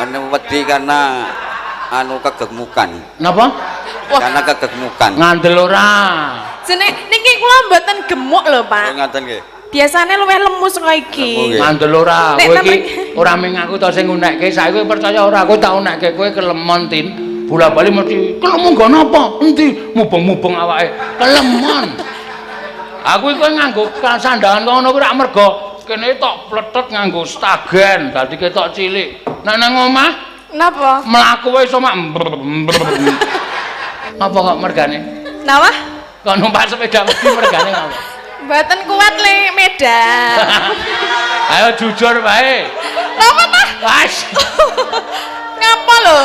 Anu wedi karena anu kegemukan. Napa? Wah. Karena kegemukan. Ngandel ora? Jeneng niki kula mboten gemuk lho, Pak. Oh, ngaten nggih. Biasane luwih lemu saka iki. Lemu, nggih. Ngandel ora? Nek Kowe iki ora ming aku to sing unekke, saiki kowe percaya ora aku tak unekke kowe kelemon, Tin. Bola-bali mesti kelemu nggon apa? Endi? Mubeng-mubeng awake. Kelemon. Aku iku nganggo sandangan kok ngono kuwi rak mergo kene tok plethet nganggo stagen, dadi ketok cilik. Nek nang omah Napa? mlaku wae iso mak. Apa kok mergane? Napa? Kok numpak sepeda wedi mergane ngapa? Mboten kuat le medan. Ayo jujur wae. Napa ta? Wes. Ngapa lho?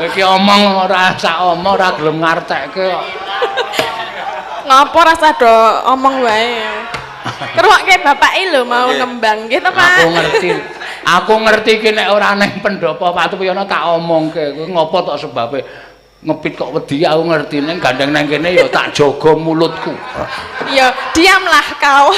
Iki omong ora sak omong ora gelem ngartekke kok. Ngapa rasa do omong wae. Kerwokke bapake lho mau Nggih. ngembang nggih to, Pak? Aku ngerti. Aku ngerti iki nek ora neng pendopo Pak Tuwiyono tak omongke. Kuwi ngopo tok sebabe ngepit kok wedi aku ngerti ning gandeng nang kene ya tak jaga mulutku. Ya, diamlah kau.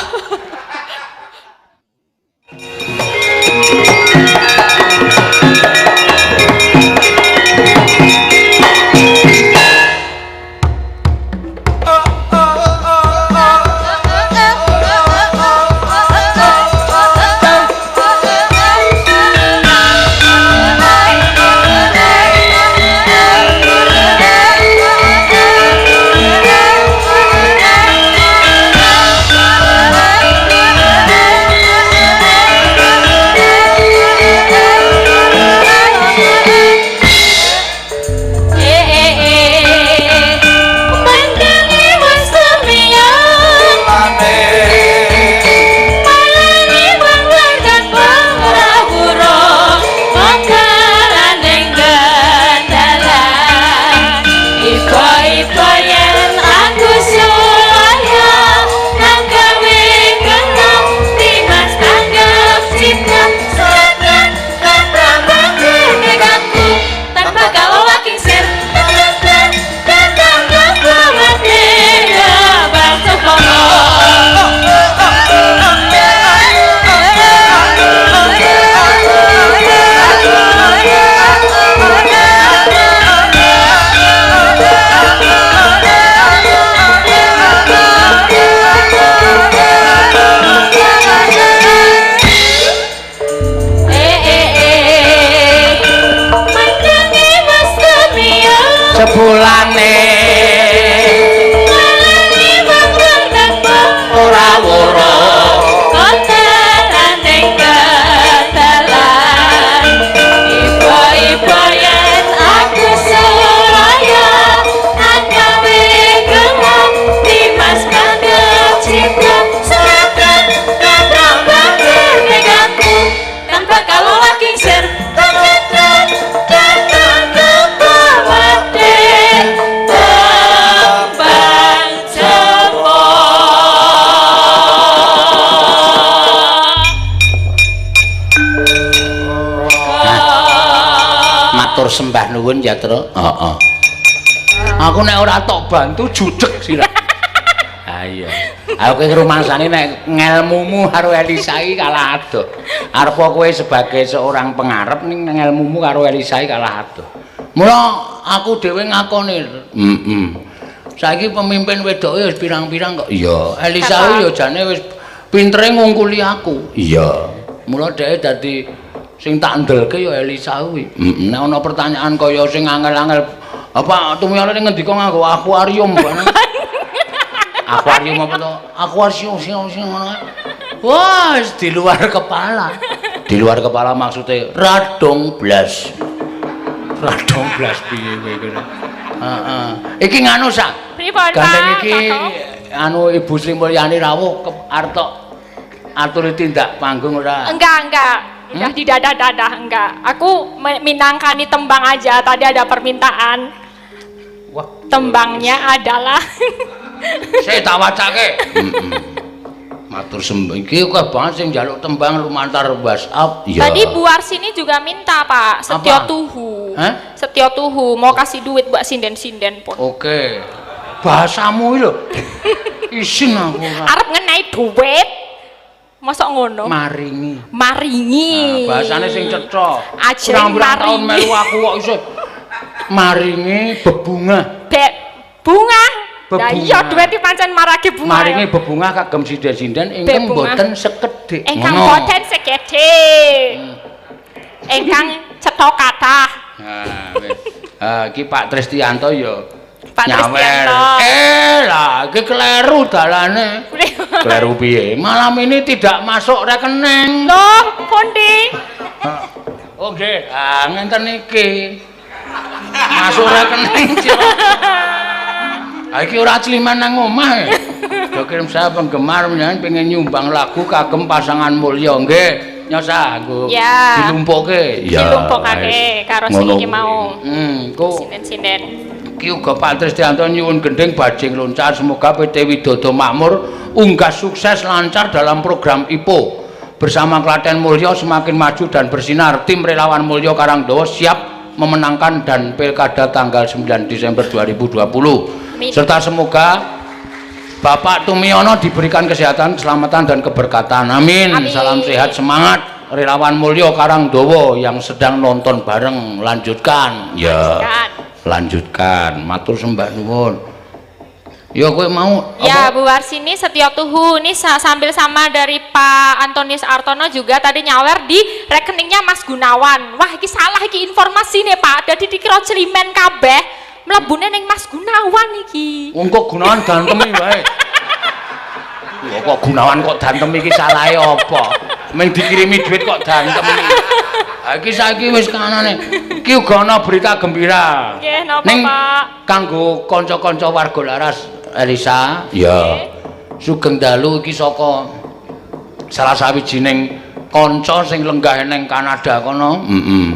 Sebulane ora woro. Matur sembah nuwun Yatra. Heeh. Aku nek ora tok bantu judeg sira. Ha iya. Aku ki rumangsane nek ngelmumu karo Elisa iki kalah adoh. Arep kowe sebagai seorang pengarep ning ngelmumu karo Elisa iki kalah adoh. Mula aku dhewe ngakoni. Heeh. Saiki pemimpin wedoke wis pirang-pirang kok. Iya, Elisa ya jane wis pintere ngungkuli aku. Iya. Mula dheke dadi sing tak ndelke ya Elisa kuwi. Heeh. Nek ana pertanyaan kaya sing angel-angel apa tumiyane ngendika nganggo akuarium bareng. Akuarium apa to? Akuarium sing sing ngono. Wah, wis di luar kepala. Di luar kepala maksudnya radong blas. Radong blas piye kowe iki? Heeh. Iki nganu sak. Pripun, Pak? Gandeng iki anu Ibu Sri Mulyani rawuh arep tok aturi tindak panggung ora? Enggak, enggak. Udah di dadah-dadah enggak. Aku minangkani tembang aja. Tadi ada permintaan. Wah, Tembangnya adalah saya tak wacake. Matur sembah iki akeh banget sing njaluk tembang lumantar WhatsApp. Iya. Tadi Bu Arsini juga minta, Pak, Setio Apa? Tuhu. Hah? Setio Tuhu mau kasih duit buat sinden-sinden pun. Oke. Bahasamu iki lho. Isin aku ora. Arep ngenai duit. Mosok ngono? Maringi. Maringi. Nah, bahasane sing cetha. Ajeng Pirang-pirang taun maringi. melu aku kok iso maringi bebungah. Bek bunga. Lah Bebungah. iya duit iki pancen marake bunga. Maringi bebungah kagem sinden-sinden ingkang Bebungah. boten sekedhik. Ingkang Ngono. boten sekedhik. Ingkang cetha kathah. Nah, wis. Ah, iki Pak Tristianto ya Pak nyawer. Tristianto. Eh, lah iki kleru dalane. Kleru piye? Malam ini tidak masuk rekening. Loh, pundi? Oh nggih, ah ngenten iki. Masuk rekening. Ah iki ora climan nang omah. Do kirim saya penggemar menyanyi pengen nyumbang lagu kagem pasangan mulya nggih. Nyosa nggo Ya. dilumpukke. Dilumpukake karo sing iki mau. Kok Sinden-sinden. iki uga Pak Tristianto nyuwun gendhing bajing loncat semoga PT Widodo Makmur unggah sukses lancar dalam program IPO bersama Klaten Mulyo semakin maju dan bersinar. Tim relawan Mulyo Karangdowo siap memenangkan dan Pilkada tanggal 9 Desember 2020. Amin. Serta semoga Bapak Tumiono diberikan kesehatan, keselamatan dan keberkatan. Amin. Amin. Salam sehat, semangat relawan Mulyo Karangdowo yang sedang nonton bareng. Lanjutkan. Ya. Lanjutkan. Lanjutkan. Matur sembah nuwun. Ya kowe mau Ya, apa? Bu Warsini Setio Tuhu ini sambil sama dari Pak Antonius Artono juga tadi nyawer di rekeningnya Mas Gunawan. Wah, iki salah iki informasi nih Pak. Dadi dikira climen kabeh mlebune ning Mas Gunawan iki. Wong kok Gunawan dantemi wae. Lho kok Gunawan kok dantem iki salahe apa? Meng dikirimi duit kok dantem. Ha iki saiki wis kanane. Iki uga ana berita gembira. Nggih, napa, Ning Pak? Kanggo kanca-kanca warga Laras Elisa, ya. Sugeng dalu iki saka salah sawijining kanca sing lenggah ning Kanada kono. Heeh.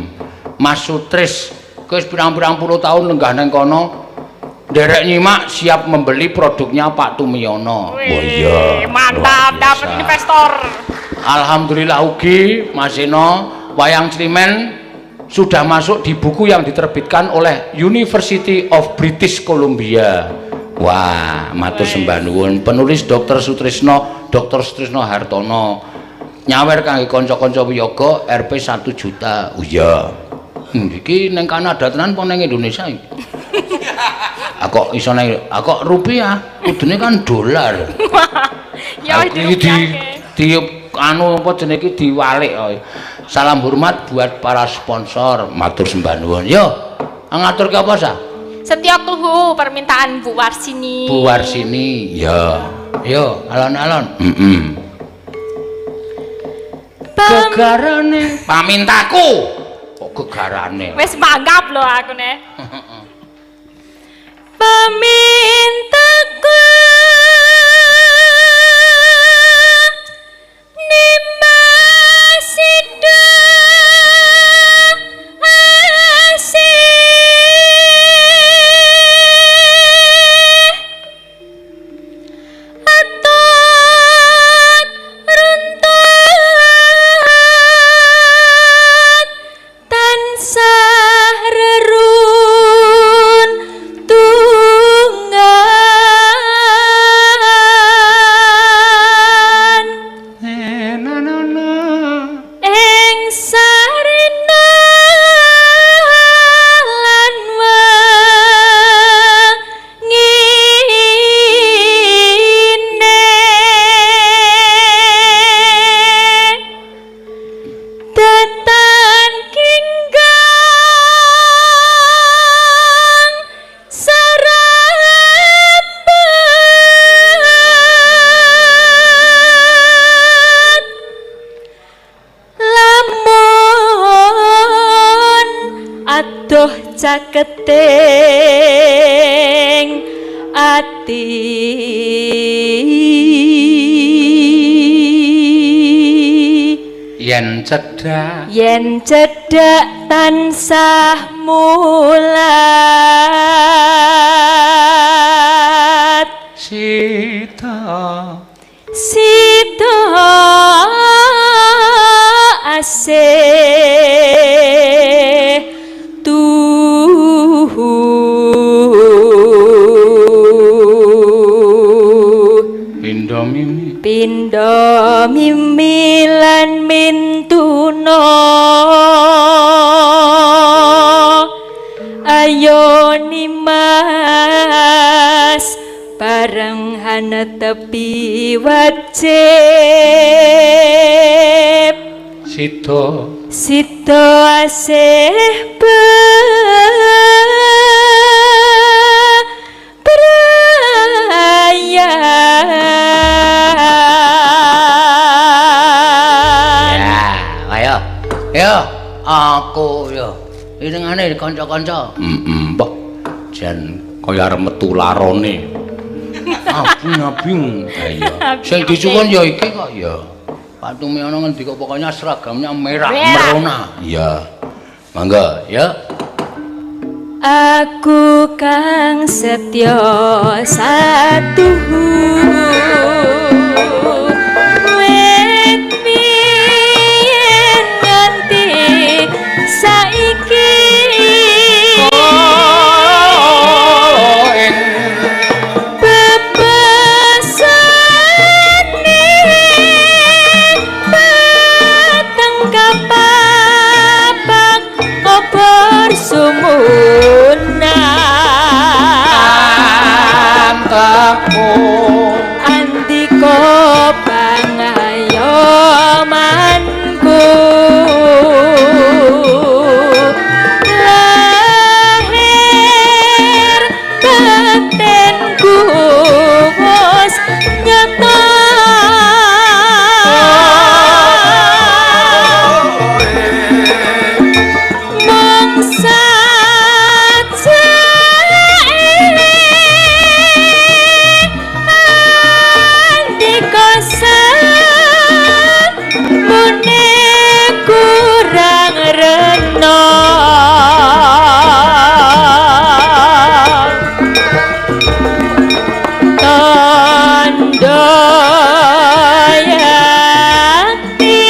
Mas Sutris, wis pirang-pirang puluh tahun lenggah ning kono. Nderek nyimak siap membeli produknya Pak Tumiono. Wih, mantap Luar dapat biasa. investor. Alhamdulillah ugi Mas Eno, wayang Climen sudah masuk di buku yang diterbitkan oleh University of British Columbia. Wah, matur sembah nuwun. Penulis Dr. Sutrisno, Dr. Sutrisno Hartono. Nyawer kangge kanca-kanca wiyaga Rp 1 juta. Oh iya. Iki ning Kanada tenan apa ning Indonesia iki? Ah kok iso ning ah kok rupiah? Kudune kan dolar. Ya Aku iki di anu apa jenenge iki diwalik. Oh. Salam hormat buat para sponsor, matur sembah nuwun. Yo, ngaturke apa sa? Setio Tuhu permintaan Bu Warsini. Bu Warsini. Ya. Yo, alon-alon. Heeh. Gegarane pamintaku. Kok gegarane? Wis manggap lho aku ne. Pamintaku nimbas sida asih atut runtut tansah rerun tunggan ing sarina lan wangine tetan kinggang sarambet lamun adoh caketing ati Yen cedhak yen cedhak tansah mulat sita sida asih tuhu pindha mimi pindha mimi Ayo nimas bareng hanetepi wajib Sida sida asih bebrayan. Ya, ayo. Yo, aku yo. Iringane kanca-kanca. Heeh, mbok jan kaya arep metu larone. Abing-abing. Ha iya. Sing disuwun ya iki kok ya. Pak Tumiono ngendika pokoknya seragamnya merah, merona. Iya. Mangga, ya. Aku kang setya satuhu wit biyen nganti saiki bebesane peteng kapapak obor sumunan andika pangayomanku lahir batinku wis nyata mung sajake andika samune kurang rena tandha yakti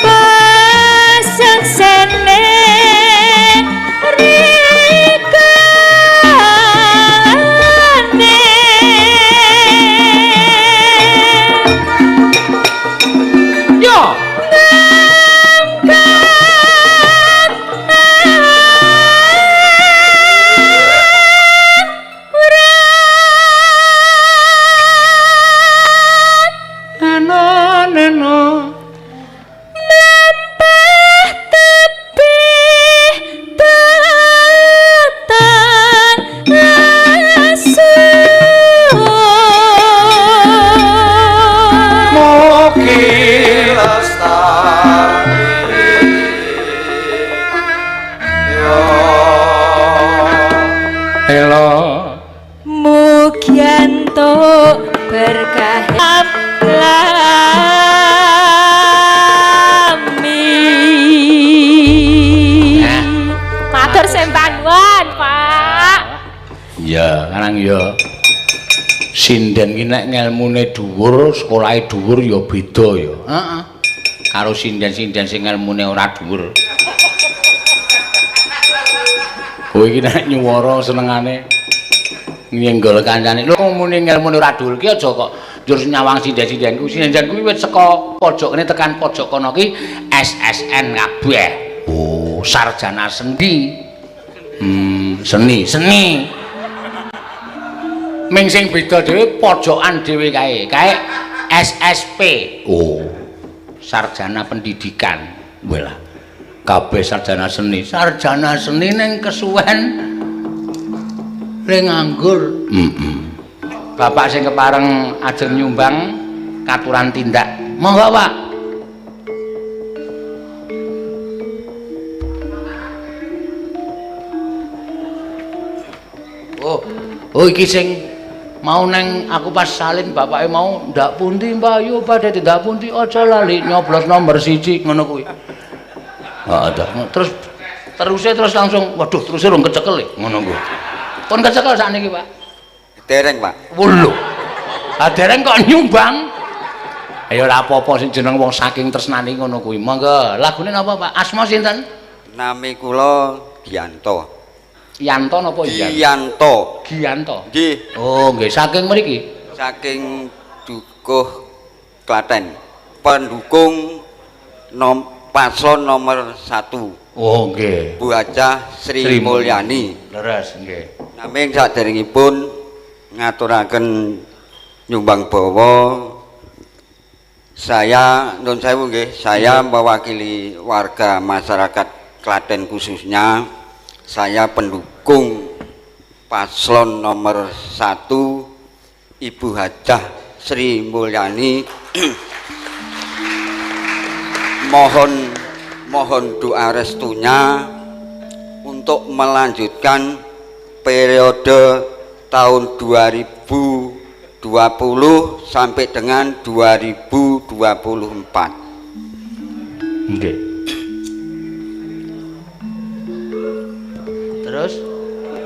pasaksene rikane. Yo. Neno neno. Mlampah tebih tetan asu Mugi Elo. Mugi entuk berkah lami. Nah. Matur sembah nuwun, Pak. Ya, karang ya. Sinden ki nek ngelmune dhuwur, sekolahe dhuwur ya beda ya. Heeh. Karo sinden-sinden sing ngelmune ora dhuwur. Kowe iki nek nyuwara senengane nyenggol kancane. Lho muni ngelmune ora dhuwur ki aja kok njur nyawang sinden-sindenku. Sinden kuwi wis saka pojok kene tekan pojok kono ki SSN kabeh. Oh, sarjana seni. Seni, seni. Ming sing beda dhewe pojokan dhewe kae. Kae SSP. Oh, sarjana pendidikan. Welah. Kabeh sarjana seni. Sarjana seni ning kesuwen le nganggur. Heeh. Bapak sing kepareng ajeng nyumbang katuran tindak. Monggo, Pak. Oh, oh iki sing mau neng aku pas salin bapake mau ndak pundi Mbak Yu badhe tindak pundi aja lali nyoblos nomor 1 ngono kuwi. Heeh ta. Terus teruse terus langsung waduh teruse rong kecekel e ngono kuwi. Pun kecekel sakniki, Pak. Dereng, Pak. Lho. Ah dereng kok nyumbang. Ayo ora apa-apa sing jeneng wong saking tresnane ngono kuwi. Monggo, lagune napa, Pak? Asma sinten? Nami kula Gianto. Yanto napa Yanto? Gianto. Gianto. Nggih. Oh, nggih, saking mriki. Saking Dukuh Klaten. Pendukung paslon nomor 1. Oh nggih. Bu Hajah Sri Mulyani. Leres nggih. Naming saderengipun ngaturaken nyumbang bawa saya nun sewu nggih, saya mewakili warga masyarakat Klaten khususnya, saya pendukung paslon nomor 1 Ibu Hajah Sri Mulyani. Mohon doa restunya untuk melanjutkan periode tahun 2020 sampai dengan 2024. Nggih. Terus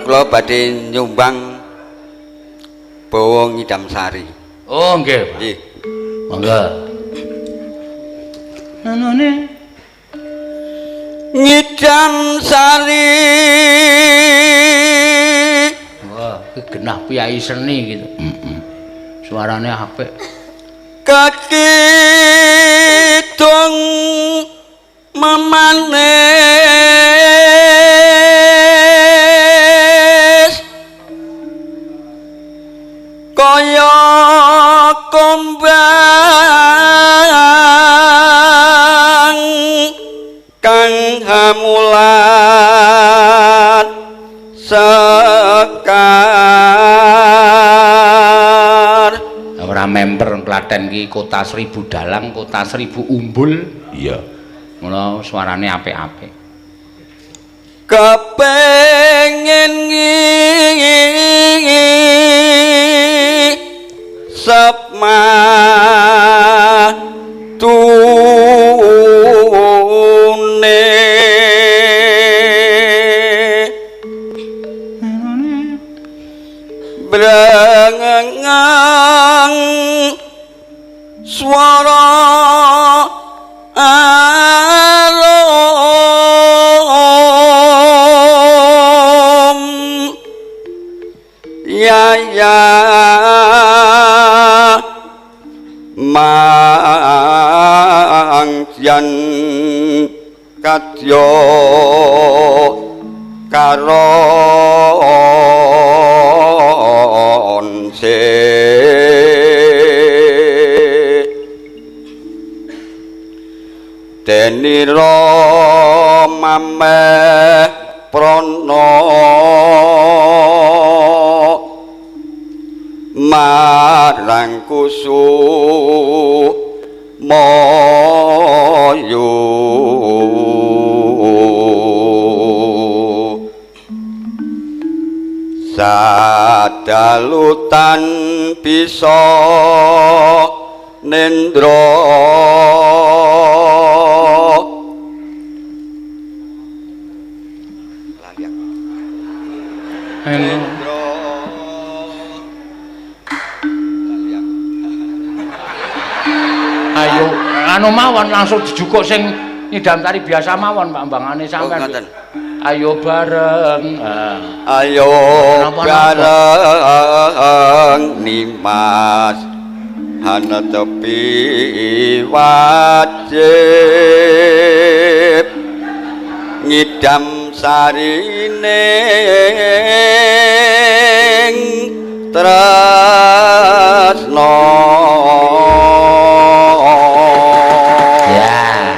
kula badhe nyumbang bawa ngidam sari. Oh nggih. Nggih. Monggo. Nanone ngidam sari. Wah, iki genah piyai seni gitu. Heeh. Suarane apik. Kakidung memanis kaya kembang kang hamulat sekar. Ora member Klaten ki kota 1000 dalang, kota 1000 umbul. Iya. Mula suarane apik-apik. Kepengin sepma tune brengang swara alom ya ya mangjan kadya karon se denira mameh prana marang kusumayu. Sadalutan bisa nendra Ayo anu mawon langsung dijukuk sing nyidam tari biasa mawon Pak mbangane sampean. Oh, ayo bareng. Ayo bareng nimas hanetepi wajib ngidam sarine tresno. Ya.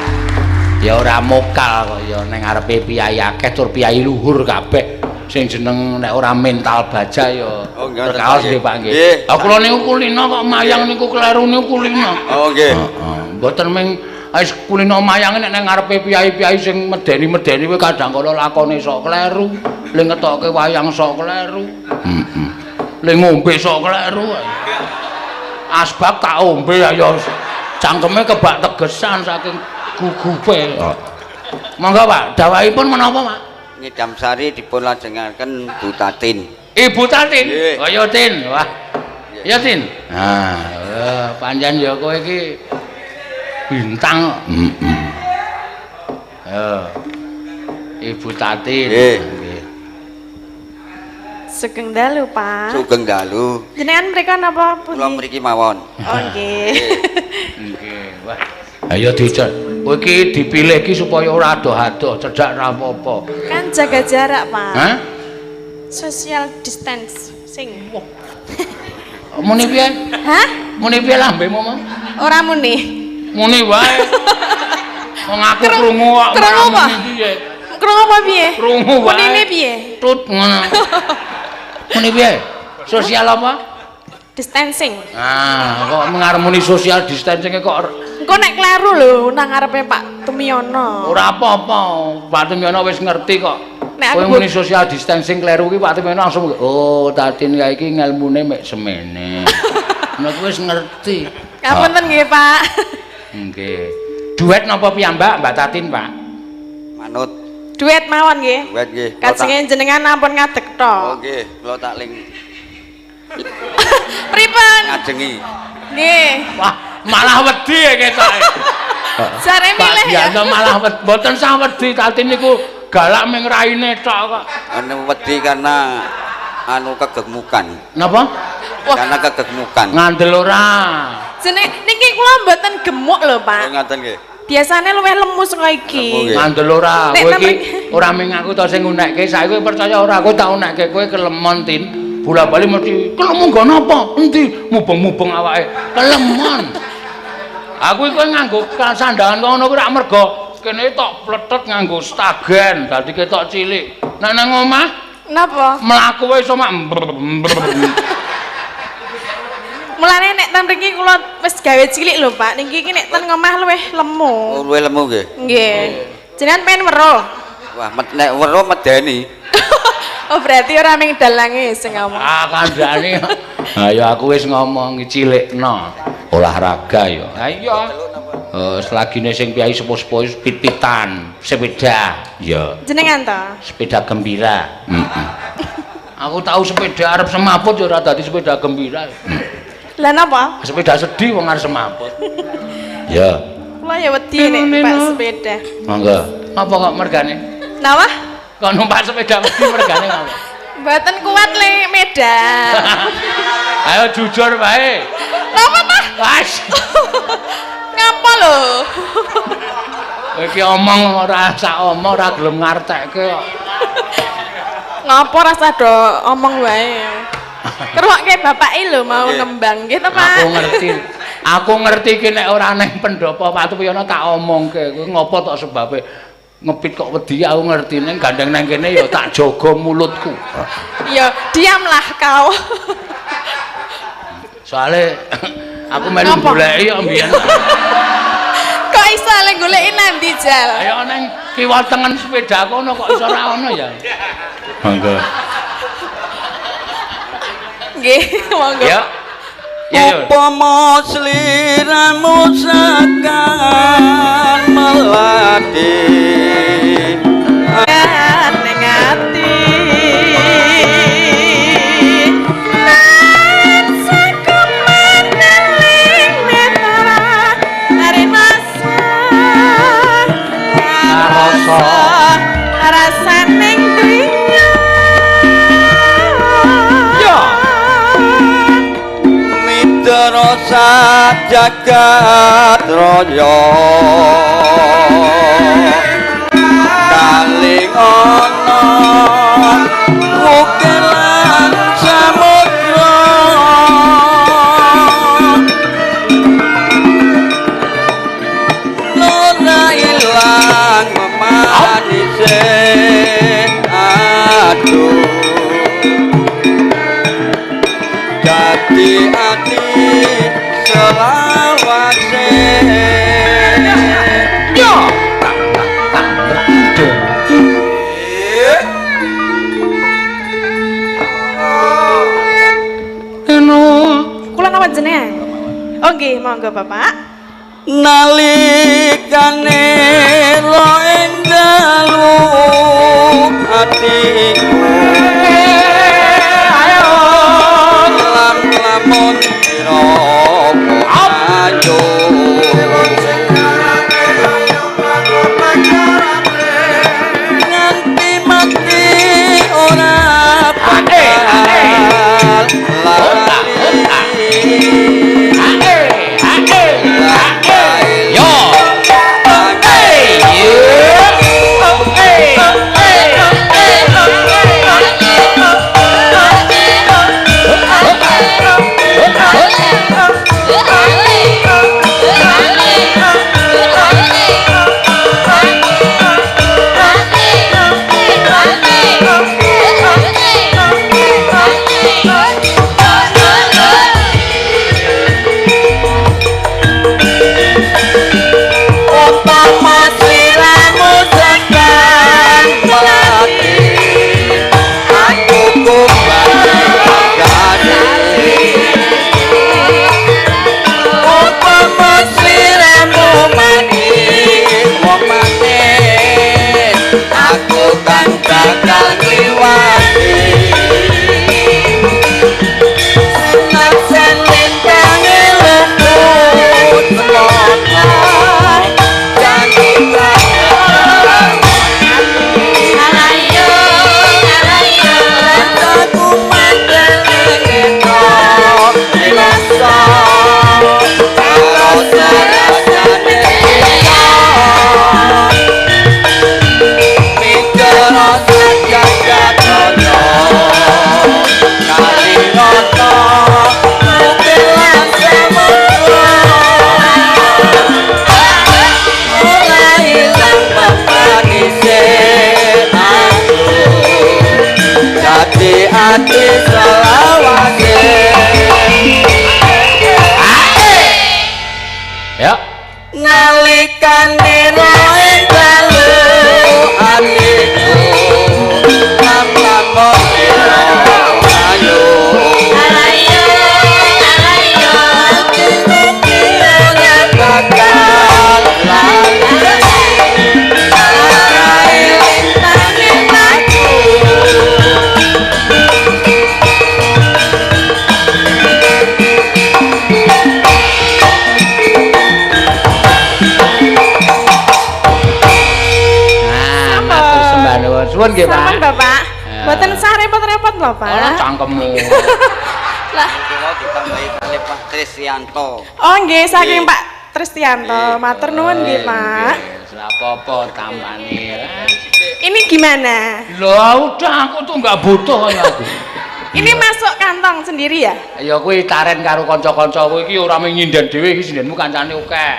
Ya ora mokal kok ya ning ngarepe piyai akeh tur piyai luhur kabeh sing jeneng nek ora mental baja ya. Oh, rekaos nggih Pak nggih. Ha kula niku kulino kok mayang niku kleru niku kulino. Oh nggih. Heeh. Mboten ming wis kulino mayange nek nang ngarepe piyai-piyai sing medeni-medeni kuwi kadang kala lakone sok kleru, le ngetokke wayang sok kleru. Heeh. Le ngombe sok kleru. Asbab tak ombe ayo cangkeme kebak tegesan saking gugupe. Monggo Pak, dawahipun menapa Pak? Ngidam sari dipun lajengaken Bu Tatin. Ibu Tatin? Oh ya Tin. Wah. Ya Tin. Nah, pancen ya kowe iki bintang. Heeh. Ya. Ibu Tatin. Nggih. Sugeng dalu, Pak. Sugeng dalu. Jenengan mriko napa pundi? Kula mriki mawon. Oh nggih. Nggih. Wah. Ayo dicet. Kowe iki dipilih iki supaya ora adoh-adoh, cedhak ra apa-apa. Kan jaga jarak, Pak. Hah? Social distancing. Muni piye? Hah? Muni piye lambemu, Mang? Ora muni. Muni wae. Wong aku krungu kok. Krungu apa? Piye? Krungu apa piye? Krungu wae. Munine piye? Tut ngono. Muni piye? Sosial apa? Distancing. Ah, kok mengarmoni social distancing kok engko nek kleru lho nang ngarepe Pak Tumiono. Ora apa-apa, Pak Tumiono wis ngerti kok. Nek kowe muni social distancing kleru ki Pak Tumiono langsung oh, Tatin kae iki ngelmune mek semene. Nek wis ngerti. Ngapunten nggih, Pak. Nggih. Duet napa piyambak Mbak Tatin, Pak? Manut. Duet mawon nggih. Duet nggih. Kajenge jenengan ampun ngadeg tok. Oh nggih, kula tak ling. Pripun? Ngajengi. Nggih. Wah, malah wedi ya ketoke. Jare milih ya. Pak malah mboten sah wedi Tatin niku galak ming raine tok kok. Anu wedi karena anu kegemukan. Napa? Wah. Karena kegemukan. Ngandel ora. Jeneng niki kula mboten gemuk lho, Pak. Oh, ngaten nggih. Biasane luwih lemu saka iki. Ngandel ora. Kowe iki ora ming aku to sing unekke, saiki kowe percaya ora aku tak unekke kowe kelemon Tin. Bola-bali mesti kelemu nggo napa? Endi mubeng-mubeng awake. Kelemon. Aku iku nganggo sandangan ngono kuwi rak mergo kene tok plethet nganggo stagen dadi ketok cilik. Nek nang omah napa? Mlaku wae iso mak. Mulane nek ten mriki kula wis gawe cilik lho, Pak. Niki iki nek ten omah luwih lemu. Oh, luwih lemu nggih. Nggih. Jenengan pengen weruh? Wah, nek weruh medeni. Oh, berarti ora ming dalange sing ngomong. Ah, kandhane. Ha ya aku wis ngomong cilikno. Olahraga ya. Ha iya. Selagine sing piyai sepuh-sepuh pit-pitan, sepeda. Ya. Jenengan to? Sepeda gembira. Heeh. Aku tau sepeda arep semaput ya ora dadi sepeda gembira. Lah napa? Sepeda sedih wong arep semaput. Ya. Kula ya wedi nek numpak sepeda. Monggo. Napa kok mergane? Napa? Kok numpak sepeda wedi mergane ngapa? Mboten kuat le medan. Ayo jujur wae. Napa ta? Wes. Ngapa lho? Iki omong ora sak omong ora gelem ngartekke kok. Ngapa rasa do omong wae. Ngrungokke bapake lho mau nembang nggih to, Pak. Aku ngerti. Aku ngerti iki nek ora nang pendopo Pak Tupiyono tak omongke. Kowe ngopo tok sebabe ngepit kok wedi aku ngerti ning gandeng nang kene ya tak jaga mulutku. Ya, diamlah kau. Soale aku melu goleki kok mbiyen. Kok iso le goleki nang ndi, Jal? Ayo nang kiwa tengen sepeda kono kok iso ora ono ya. Monggo. Nggih, monggo. Ya. Upama sliramu sakan melati ning ati tansah kumeneling netra arimasa rasa rasaning dunya. Ya. Rasa jagat raya kaling ana wukir lan samudra ora ilang memanise aduh dadi ati selawase. Yo. Eno, kula napa jenengan? Oh nggih, monggo Bapak. Nalikane ro ing dalu atiku ayo lam lamun sira ayo nganti mati ora bakal lali. Yo. Suwun nggih, Pak. Sampun, Bapak. Ya. Mboten sah repot-repot lho, Pak. Ora cangkemmu. Lah, Kula ditambahi kalih Pak Tristianto. oh nggih saking Nggih. Pak Tristianto. Matur nuwun nggih, Pak. Ora apa-apa tampane. Ini gimana? Lah udah aku tuh nggak butuh kaya aku. Ini masuk kantong sendiri ya? Ya kuwi taren karo kanca-kanca kowe iki ora mung nyinden dhewe iki sindenmu kancane akeh.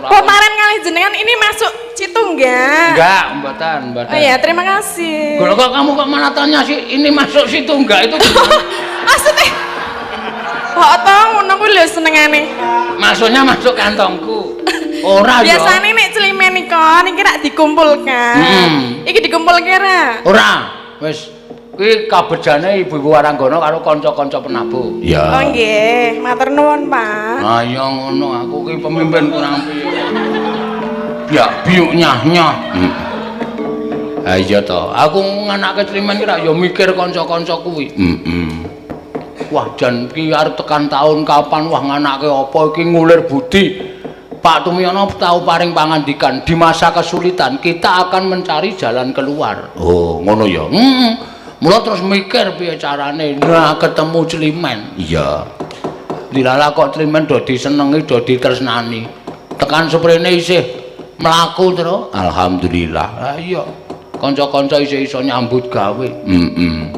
Ora Kok taren kali jenengan ini masuk situ enggak? Enggak, mboten, mboten. Oh ya, terima kasih. Kalau kok kamu kok malah tanya sih ini masuk situ enggak itu gimana? Maksudnya kok to ngono kuwi lho senengane. Maksudnya masuk kantongku. Ora ya. Biasane nek climen nika niki rak dikumpulkan. Iki dikumpulke ra? Ora. Wis kuwi kabejane ibu-ibu waranggana karo kanca-kanca penabuh. Iya. Oh nggih, matur nuwun, Pak. Ah ya ngono aku ki pemimpin kurang piye. Biak biuk nyah-nyah. Ah iya to, aku nganake climen ki rak ya mikir kanca-kanca kuwi. Heeh. Wah jan ki arep tekan tahun kapan wah nganake apa iki ngulir budi. Pak Tumiono tau paring pangandikan di masa kesulitan kita akan mencari jalan keluar. Oh, ngono ya. Heeh. Mula terus mikir piye carane. Nah, ketemu climen. Iya. Dilala kok climen do disenengi, do ditresnani. Tekan seprene isih mlaku terus. Alhamdulillah. Lah iya. Kanca-kanca isih iso nyambut gawe. Heeh.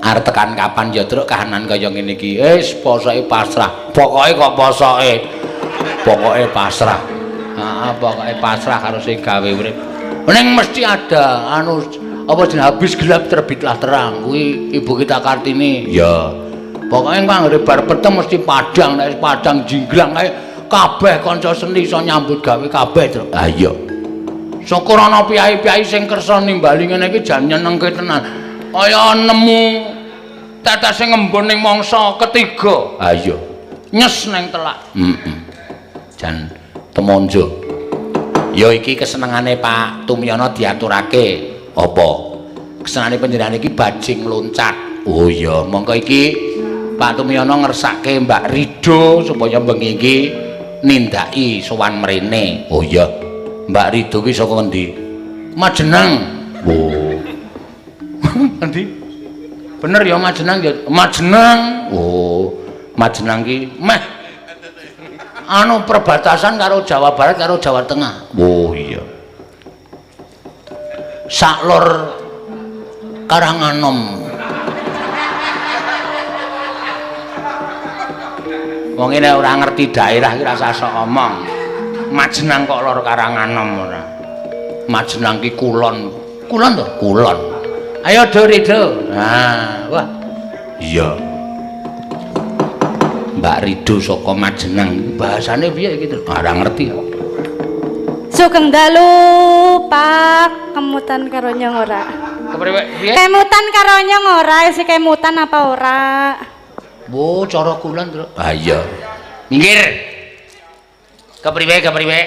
Arep tekan kapan ya truk kahanan kaya ngene iki. Wis posoke pasrah. Pokoke kok posoke. Pokoke pasrah. Heeh, pokoke pasrah karo sing gawe urip. Ning mesti ada anu apa jenenge habis gelap terbitlah terang kuwi ibu kita Kartini. Iya. Pokoke anggere bar peteng mesti padang, nek padang jinggrang kae kabeh kanca seni iso nyambut gawe kabeh, Truk. Ha iya. Syukur ana piyai-piyai sing kersa nimbali ngene iki jan nyenengke tenan. Kaya nemu tetes sing ngembun ning mangsa ketiga. Ha iya. Nyes ning telak. Heeh. Jan temonjo. Ya iki kesenengane Pak Tumyono diaturake. Apa? Kesenengane panjenengan iki bajing loncat. Oh iya, mongko iki Pak Tumyono ngersake Mbak Rido supaya bengi iki nindaki sowan mrene. Oh iya. Mbak Rido ki saka ngendi? Majenang. Oh. Endi? Bener ya Majenang ya? Majenang. Oh, Majenang ki meh anu perbatasan karo Jawa Barat karo Jawa Tengah. Oh iya. Saklor Karanganom. Wong ini ora ngerti daerah iki rasa sok omong. Majenang kok lor Karanganom ora. Majenang ki kulon. Kulon to? Kulon. Ayo do Rido. Nah, wah. Iya. Mbak Rido saka Majenang. Bahasane piye iki? Ora ngerti. Sugeng dalu, Pak. Kemutan karo nyong ora? Kepriwe? Piye? Kemutan karo nyong ora, isi kemutan apa ora? Wo, cara kulon, Tru. Ah iya. Minggir. Kepriwe, kepriwe?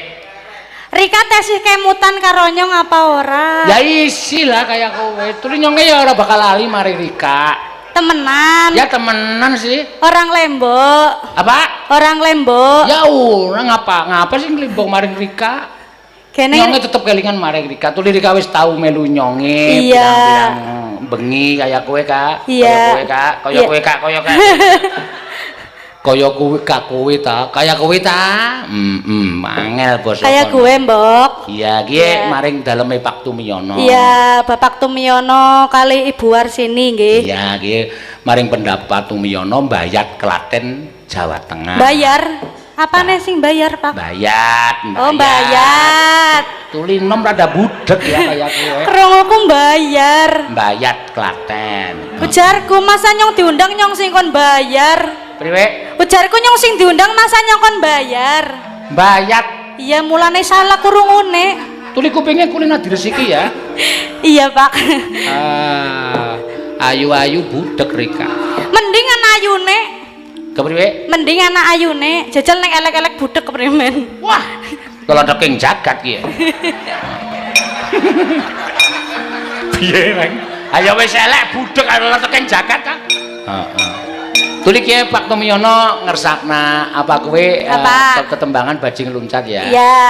Rika tesih kemutan karo nyong apa ora? Ya isi lah kaya kowe. Tuli nyonge ya ora bakal lali mari Rika. Temenan. Ya temenan sih. Orang Lembok. Apa? Orang Lembok. Ya ora ngapa? Ngapa sih nglimbok maring Rika? Kene nyonge tetep kelingan maring Rika. Tuli Rika wis tau melu nyonge Iya. pirang-pirang bengi kaya kowe, Kak. Iya. Kaya kowe, Kak. Kaya Iya. kowe, Kak. Kaya Kak. Kaya kowe, Kak, kowe ta. Kaya kowe ta. Heeh, angel basa. Kaya kono. gue, Mbok. Iya, kiye Iya. maring daleme Pak Tumiono. Iya, Bapak Tumiono kali Ibu Warsini nggih. Iya, kiye maring pendapat Tumiono Bayat Klaten, Jawa Tengah. Bayar. Apane sing bayar, Pak? Bayat, Oh, bayat. Tuli nom rada budek ya kaya kowe. Krunguku bayar. Bayat Klaten. Ujarku masa nyong diundang nyong sing kon bayar. Priwe? Ujarku nyong sing diundang masa nyong kon bayar. Bayat. Iya, mulane salah krungune. Tuli kupingnya kulina diresiki ya. Iya, Pak. Ah, ayu-ayu budek Rika. Mending ana ayune. Kepriwe? Mending ana ayune. Jajal nek elek-elek budek keprimen. Wah, kalau king jagat ki ya. Piye, Reng? Ayo wis elek budek karo king jagat ta. Heeh. Tuli ki Pak Tumiono ngersakna apa kowe Apa? Tetembangan bajing loncat ya. Iya.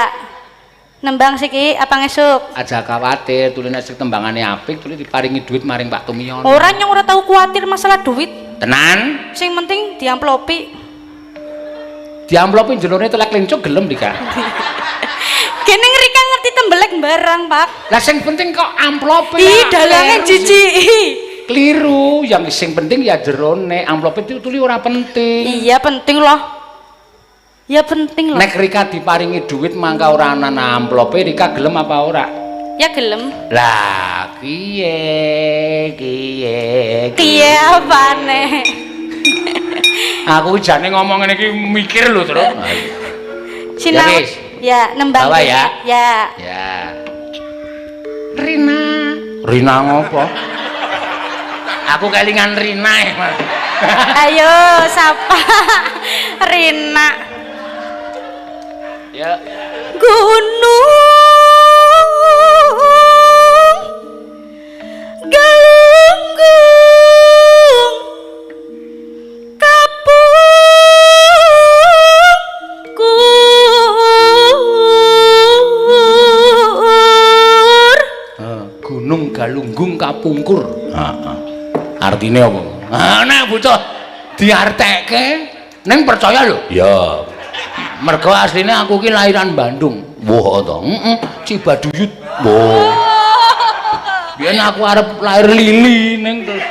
Nembang siki apa ngesuk? Aja khawatir, tuli nek tembangane apik tuli diparingi duit maring Pak Tumiyono. Ora nyong ora tau kuwatir masalah duit. Tenan? Sing penting diamplopi. Diamplopi jerone telek lincuk gelem Rika. Kene Rika ngerti tembelek barang, Pak. Lah sing penting kok amplope. Ih, dalange jijik. Keliru, yang sing penting ya jerone, amplope itu tuli ora penting. Iya, penting loh. Ya penting loh. Nek Rika diparingi duit mangka ora ana amplope, Rika gelem apa ora? Ya gelem. Lah, kiye kiye kiye apane? Aku jane ngomong ngene iki mikir lho, Truk. Sinau. Ya, nembang. Bawa ya. Ya. Ya. Rina. Rina ngopo? Aku kelingan Rina ya, Mas. Ayo, sapa? Rina. Ya. Gunung Galunggung Kapungkur. Gunung Galunggung Kapungkur. Heeh. Artine apa? Ah, nek bocah diartekke ning percaya lho. Ya. Mergo asline aku ki lahiran Bandung. Wah to. Heeh, Cibaduyut. Wah. Biyen aku arep lahir lili ning terus.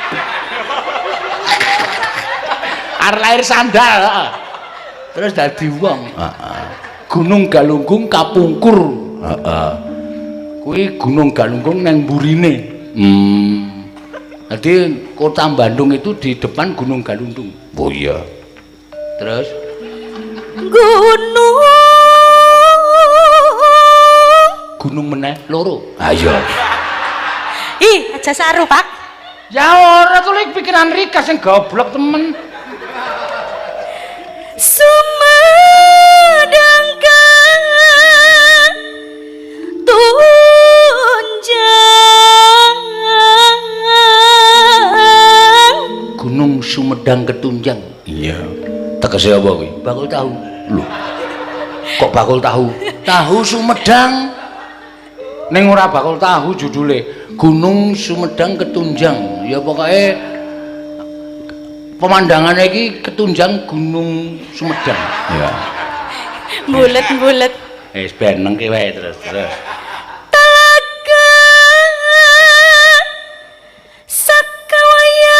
Arep lahir sandal, heeh. Terus dadi wong. Heeh. Gunung Galunggung Kapungkur. Heeh. Kuwi Gunung Galunggung nang mburine. Jadi kota Bandung itu di depan Gunung Galunggung. Oh iya. Terus Gunung Gunung meneh loro. Ayo. Ih, aja saru, Pak. Ya ora tulik pikiran Rika sing goblok temen. Sumedang Ketunjang. Gunung Sumedang Ketunjang. Iya. Tegese apa kuwi? Bakul tahu. Lho. Kok bakul tahu? Tahu Sumedang. Ning ora bakul tahu judule. Gunung Sumedang Ketunjang. Ya pokoke pemandangannya iki ketunjang Gunung Sumedang. Ya. Bulet-bulet. Wis ben nengke wae terus terus. Talaga Sakawayana.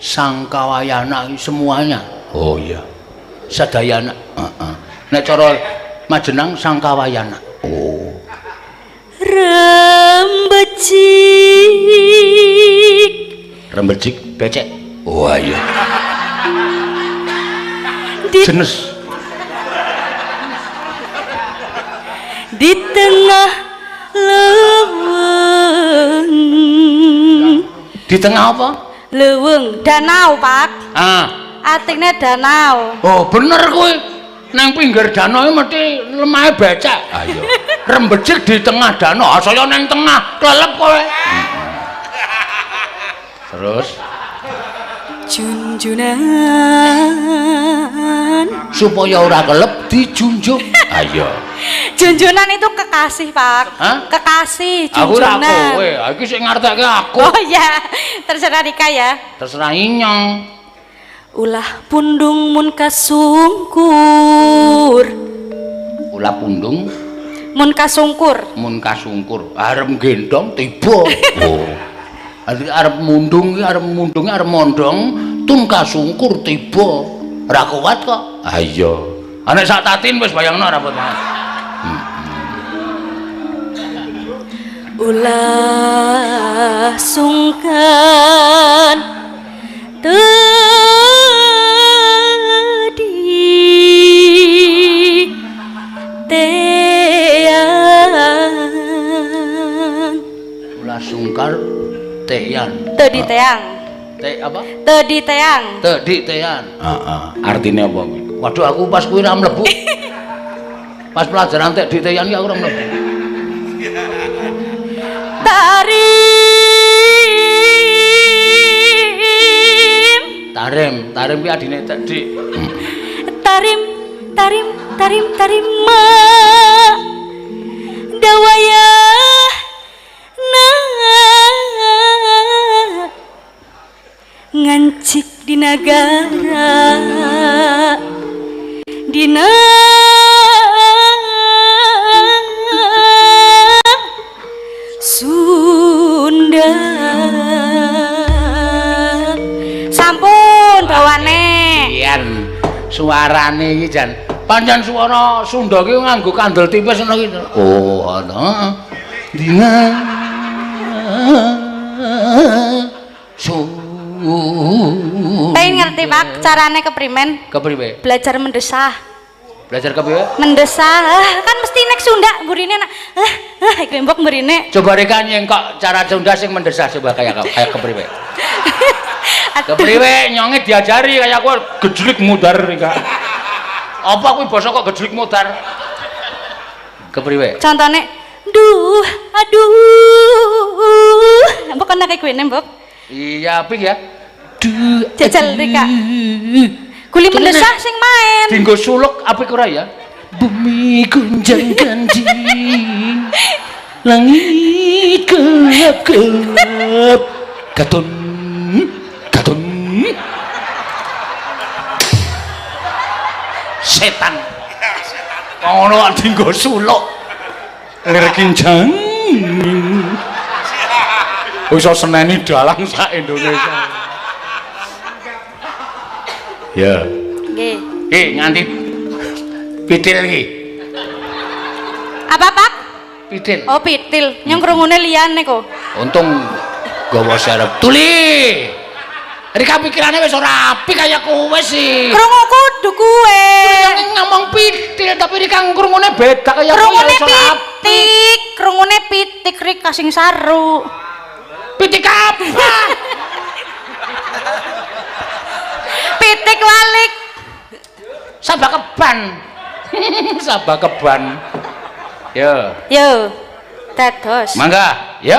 Sangkawayana semuanya. Oh iya. Sadayana. Heeh. Nek cara Majenang Sangkawayana. Oh. Rembecik. Rembecik becek. Oh iya. Jenes. Di tengah leweng. Di tengah apa? Leweng, danau, Pak. Ah. Artinya danau. Oh, bener kuwi. Nang pinggir danau mesti lemahe becek. Ayo. Rembecik di tengah danau, saya nang tengah, kelelep kowe. Terus junjunan supaya ora kelep dijunjung. Ayo. Junjunan itu kekasih, Pak. Hah? Kekasih junjunan. Aku ora kowe, iki sing ngartekke aku. Oh iya, terserah Rika ya. Terserah inyong. Ulah pundung mun kasungkur. Ulah pundung mun kasungkur. Mun kasungkur. Arep gendong tiba. Oh. Arep mundung iki arep mundunge arep mondong tun kasungkur tiba. Ora kuat kok. Ha iya. Nek sak tatin wis bayangno ora apa-apa. Ulah sungkan tadi teang. Ulah sungkar tean. Tadi teang. Te apa? Tadi teang. Tadi tean. Heeh. Artine apa kuwi? Waduh aku pas kuwi ora mlebu. Pas pelajaran tek di tean ki aku ora mlebu. Tarim. Tarim, tarim ki adine Dik. tarim tarim tarim tarima dawaya na ngancik di nagara dina Sunda. Sampun bawane. Yen suarane iki jan pancen suara Sunda ki nganggo kandel tipis ngono ki. Oh, ana. Dina Sunda. Pengen ngerti Pak carane keprimen? Kepriwe? Belajar mendesah. Belajar kepriwe? Mendesah. Kan mesti nek Sunda mburine nak iki mbok mburine. Coba reka nyengkok cara Sunda sing mendesah coba kayak kayak kepriwe. Kepriwe nyonge diajari kayak aku gejlik mudar reka. Apa kuwi basa kok gejlik mudar? Kepriwe? Contone duh aduh. Mbok ana kayak kuwi mbok. Iya apik ya. Duh jajal reka. Guli mendesah sing main. Dinggo suluk apik ora ya? Bumi gunjang ganjing, langit gelap-gelap, katon katon. Setan. Ngono dinggo suluk. Lir kinjang. Iso seneni dalang sak Indonesia. Ya. Nggih. Ki nganti pitil iki. Apa, Pak? Pitil. Oh, pitil. Nyong krungune liyane kok. Untung gawa serep. Tuli. Rika pikirane wis ora apik kaya kowe sih. Krungu kudu kowe. Ngomong pitil tapi Rika krungune beda kaya kowe. Krungune pitik, krungune pitik Rika sing saru. Pitik apa? Pitik walik. Sabak keban. Sabak keban. Yo. Yo. Dados. Mangga, yo.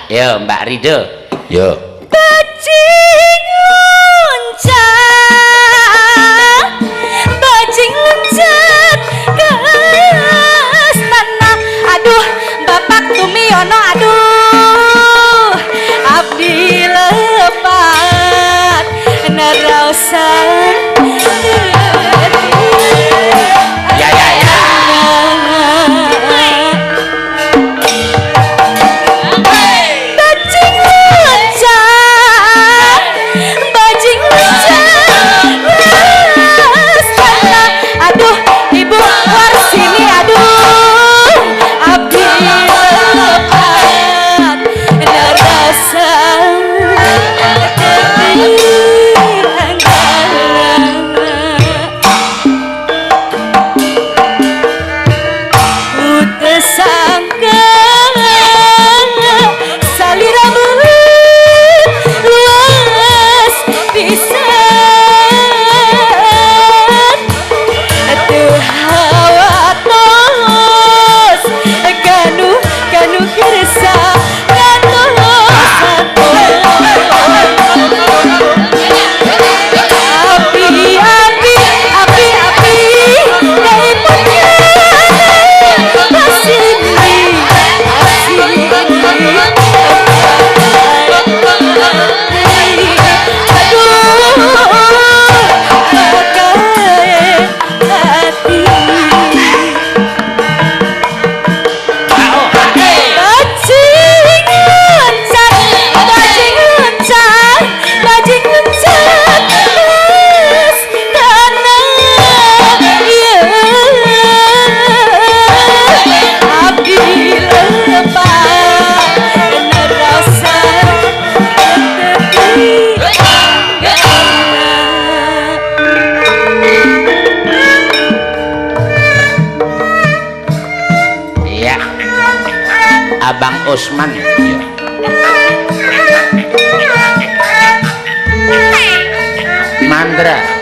Yo Mbak Rido. Yo. Bajing loncat, bajing loncat ke tanah. Aduh, Bapak Tumiono, aduh, abdi lepat neraosan. Ya ya ya. Bajing loncat, Abang Usman. Iya. Mandra.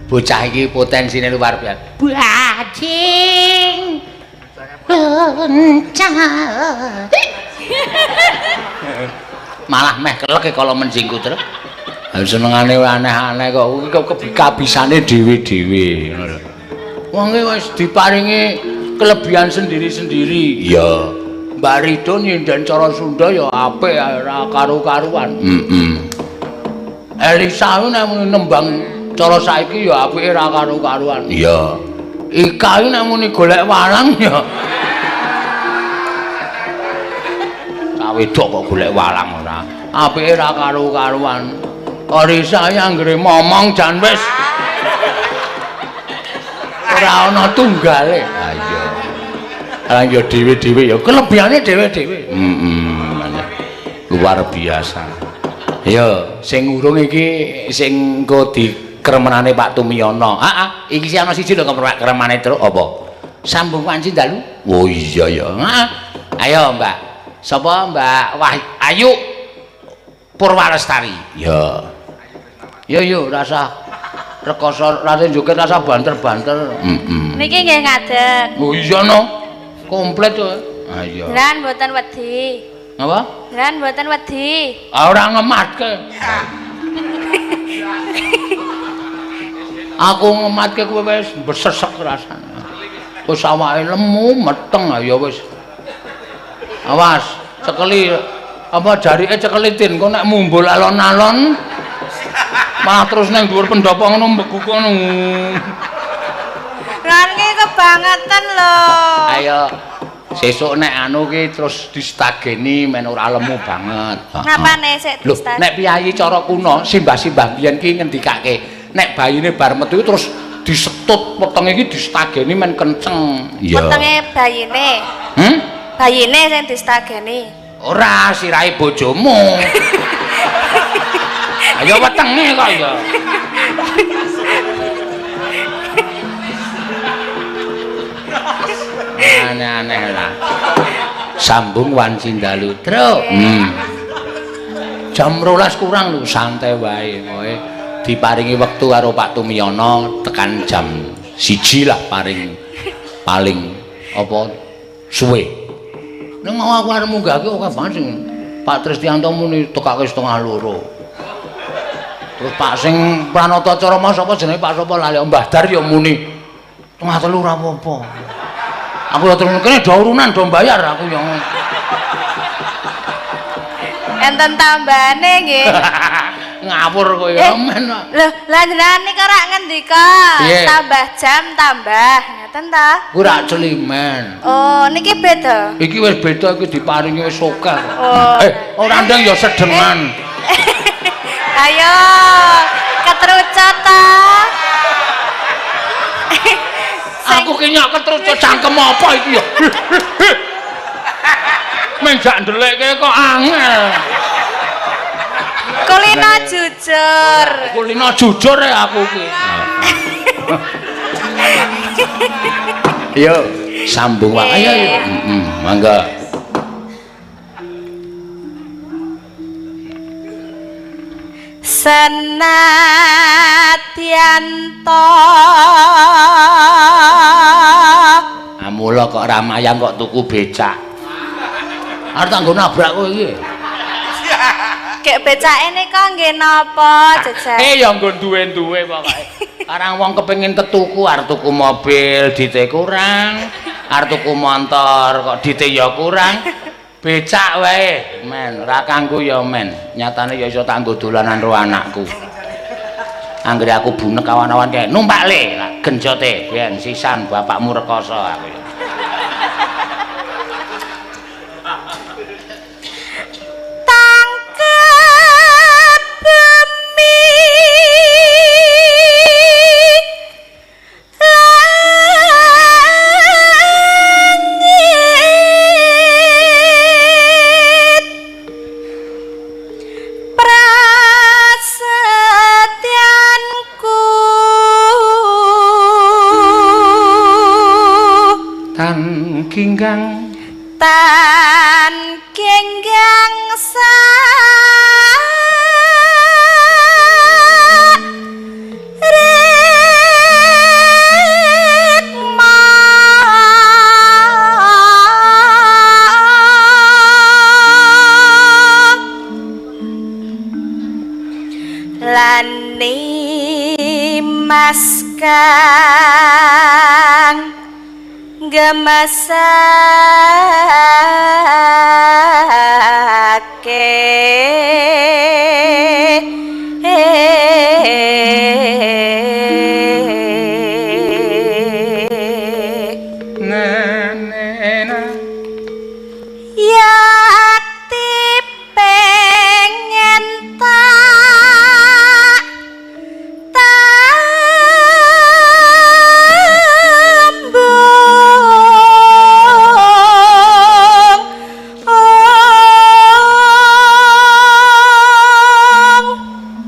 Bocah iki potensine luar biasa. Bajing loncat. Malah meh kelek kalau menjing kutra. Senengane aneh-aneh kok iki kabisane dhewe-dhewe ngono lho. Wong iki wis diparingi kelebihan sendiri-sendiri. Iya. Mbak Rido nyinden cara Sunda ya apik ora karu-karuan. Heeh. Elisa ku nek nembang cara saiki ya apike ra karu-karuan. Iya. Ika iki nek muni golek walang ya. Cah wedok kok golek walang ora. Apike ra karu-karuan. Orisa iki anggere momong jan wis ora ana tunggale. Ha iya. Lah ya dhewe-dhewe ya kelebihane dhewe-dhewe. Heeh. Luar biasa. Ya, sing urung iki sing engko di kremenane Pak Tumiyono. Heeh, iki sih ana siji lho kremane truk apa? Sambung wanci dalu. Oh iya ya. Heeh. Ayo, Mbak. Sapa Mbak Wah Ayu Purwalestari. Ya. Yo yo rasa rekoso rasa joget rasa banter-banter. Heeh. Niki nggih ngadeg. Oh iya no. Komplit to. Ha iya. Lan mboten wedi. Napa? Lan mboten wedi. Ah ora ngematke. Aku ngematke kowe wis besesek rasane. Wis awake lemu, meteng ya wis. Awas, cekeli apa jarike cekelitin kok nek mumbul alon-alon malah terus nang dhuwur pendopo ngono mbeguk ngono. Lan ki kebangetan lho. Ayo sesuk nek anu ki terus distageni men ora lemu banget. Ngapane sik distageni? Nek piyayi cara kuno simbah-simbah biyen ki ngendikake nek bayine bar metu terus disetut wetenge iki distageni men kenceng. Iya. Wetenge bayine. Hmm? Bayine sing distageni. Ora, sirahe bojomu. Ayo wetenge kok ya. Aneh-aneh lah. Sambung wanci dalu, Tru. Jam 12 kurang lho, santai wae pokoke. Diparingi wektu karo Pak Tumiyono tekan jam 1 lah paring paling apa suwe. Ning mau aku arep munggahke akeh banget sing Pak Tristianto muni tekake 1:30. Terus Pak sing Pranata Carama sapa jenenge Pak sapa lali Mbah Dar ya muni 2:30 ora apa-apa. Aku ya terus kene do urunan do bayar aku ya. Enten tambahane nggih. Ngawur kowe ya men. Lho, lah jenengan nika ora ngendika tambah jam tambah, ngoten ta? Kuwi ra celimen. Oh, niki beda. Iki wis beda iki diparingi wis akeh. Oh. Ora ndang ya sedengan. Ayo, ketrucut ta. Aku ki nyok ketrucut cangkem apa iki ya? Menjak ndelekke kok angel. Kulino jujur. Kulino jujur ya aku ki. Yo, sambung wae. Ayo yo. Heeh, mangga. Senadyan to. Amula kok ramayang kok tuku becak. Arep tak nggo nabrak kowe iki. Gek becake nika nggih napa jejak? Ya nggo duwe-duwe pokoke. Karang wong kepengin tetuku arep tuku mobil dite kurang, arep tuku motor kok dite ya kurang. Becak wae, men, ora kanggo ya men. Nyatane ya iso tak nggo dolanan karo anakku. Anggere aku bunek awan-awan kae numpak le, genjote ben sisan bapakmu rekoso aku. Tangkep bumi langit prasetyanku tan ginggang tan genggang sa rikma lan nimas kang gemasake na yakti pengen tak tambung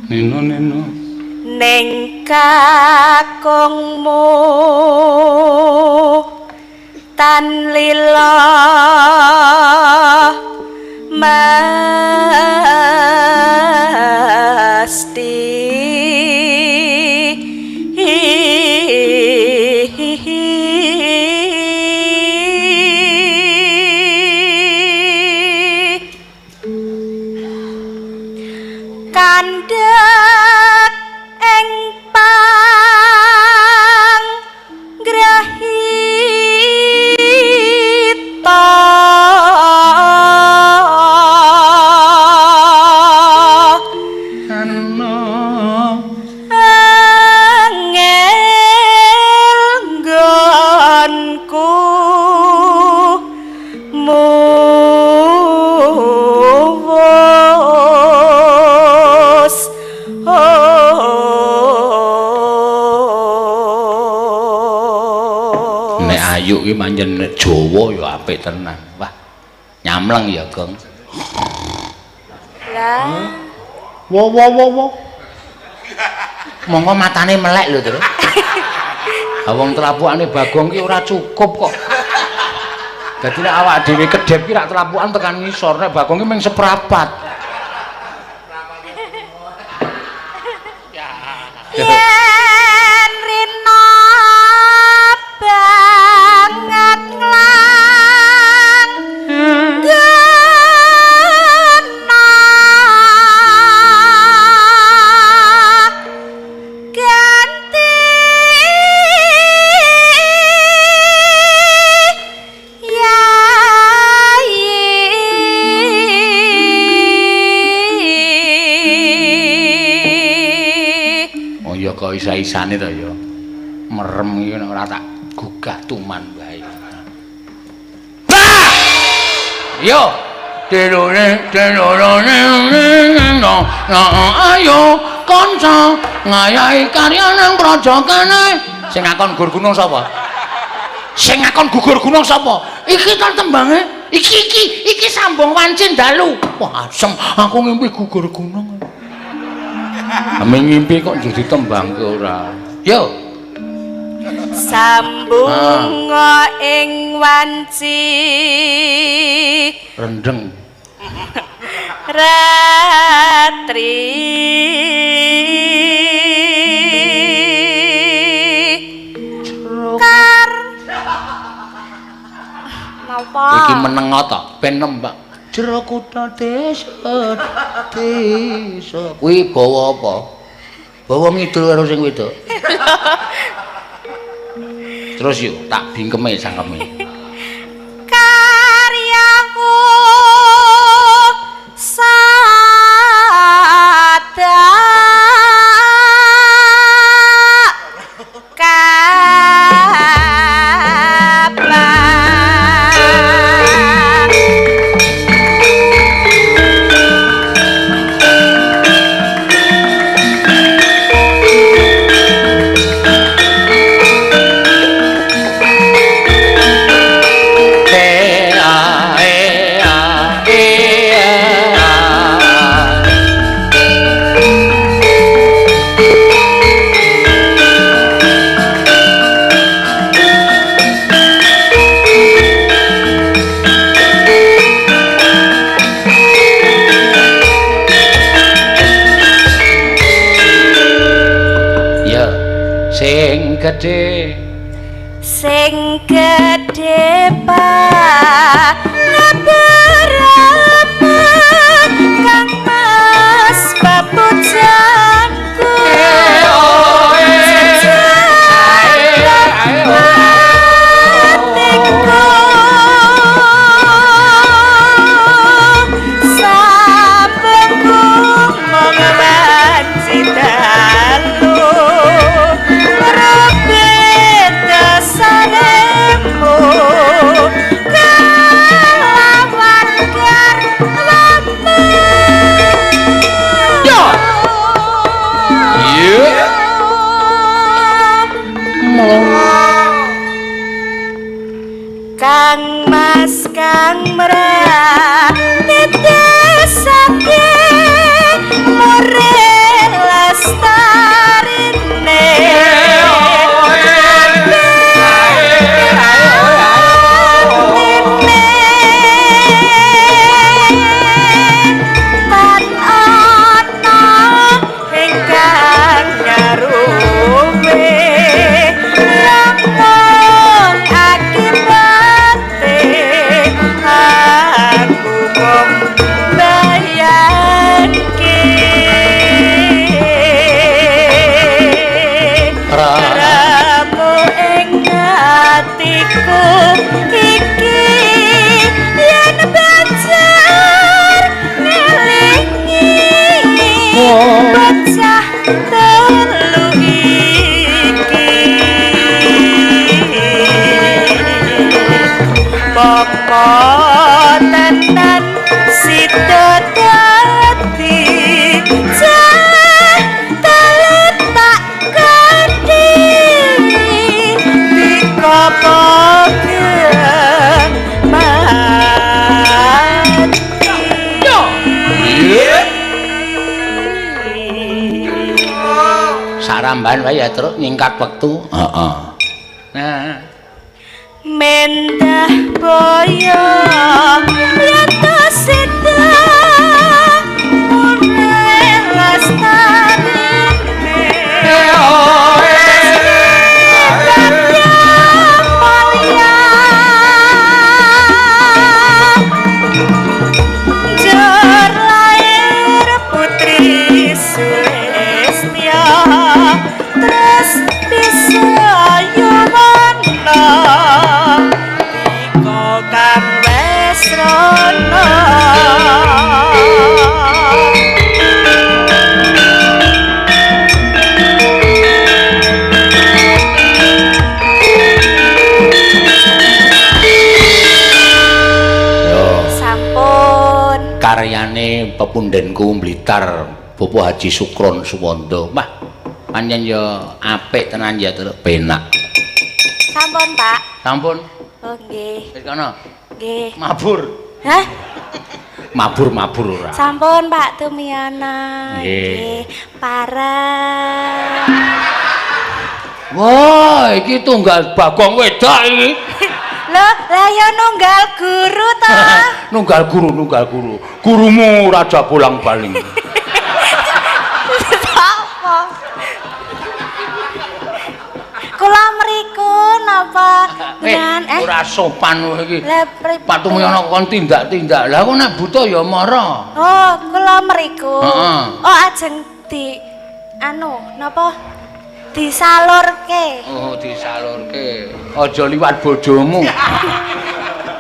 nino nino ning kakungmu tan lila mesti kandhek ing panggrahita ana angel nggonku muwus. Nek ayu ki pancen nek Jawa ya apik tenan. Wah, nyamleng ya, Gong. Lah, Wo wo wo wo. Monggo matane melek lho, Tru. Ha wong trapukane Bagong ki ora cukup kok. Dadi nek awak dhewe kedhep ki rak telapukan tekan ngisor, nek Bagong ki mung seprapat. Yen rina banget nglang gena ganti yai. Oh ya kok isa-isane to ya. Merem iki nek ora tak gugah tuman wae. Bah! Yo, delone delone no no ayo kanca ngayahi karya nang praja kene. Sing ngakon gugur gunung sapa? Sing ngakon gugur gunung sapa? Iki ta tembange? Iki iki iki sambung wancin dalu. Wah, asem aku ngimpi gugur gunung. Ame ngimpi kok njur ditembangke ora. Yo. Sambung ing wanci Rendeng. Ratri kar napa Iki menengo to, ben nembak. Jero kutha desa desa. Kuwi bawa apa? Bawa ngidul karo sing wedok. Terus yuk tak bingkeme cangkeme. Karyaku sada kapan E a e a e a. Ya, sing gedhe sing gedhe panabrama Kang Mas papujanku atiku sabengku mung wanci dalu rebet saremu kelawan garwamu. Yo. Iya. Kang Mas kang mrah titesake more lestarine tan ana ingkang nyaruwe rampung akibate aku mung bayangke ramu ing atiku iki yen banjar ngelingi bocah telu iki popo tenan sida dadi cah telu tak gedhi dikopoke mati. Saramban wae ya, Truk, nyingkat wektu. Heeh. Nah, Mendah boyo yata seda ora lestarine. Jor lahir Putri Sulistya terus bisa yuwana tika kang wis rono. Yo. Sampun. Karyane pepundhenku Blitar Bapak Haji Sukron Suwondo. Wah, pancen ya apik tenan ya terus penak. Sampun, Pak. Sampun. Oh, nggih. Wis kono. Nggih. Mabur. Hah? Mabur-mabur ora. Sampun, Pak Tumiyana. Nggih. Parah. Wah, iki tunggal Bagong wedok iki. Loh, lah ya nunggal guru ta. Nunggal guru, nunggal guru. Gurumu Raja Bolang-baling. Apa? Kula mriku napa dengan Ora sopan kowe iki. Lah pripun? Pak Tumiyana kon tindak-tindak. Lah kok nek buta ya mara. Oh, kula mriku. Heeh. Oh, ajeng di anu napa? Disalurke. Oh, disalurke. Aja liwat bojomu.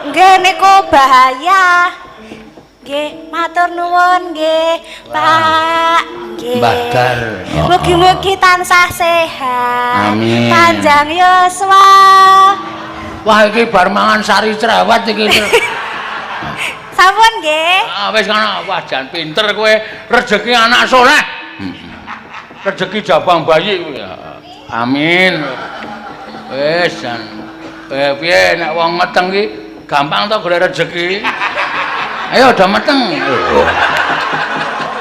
Nggih niku bahaya. Nggih, matur nuwun nggih, Pak. Nggih. Mbah Dar. Mugi-mugi tansah sehat. Amin. Panjang yuswa. Wah, iki bar mangan sari cerewet iki. Sampun nggih. Ah, wis ngono. Wah, jan pinter kowe. Rezeki anak soleh. Rezeki jabang bayi kuwi. Amin. Wis jan. Piye nek wong meteng ki gampang to golek rezeki. Ayo udah meteng.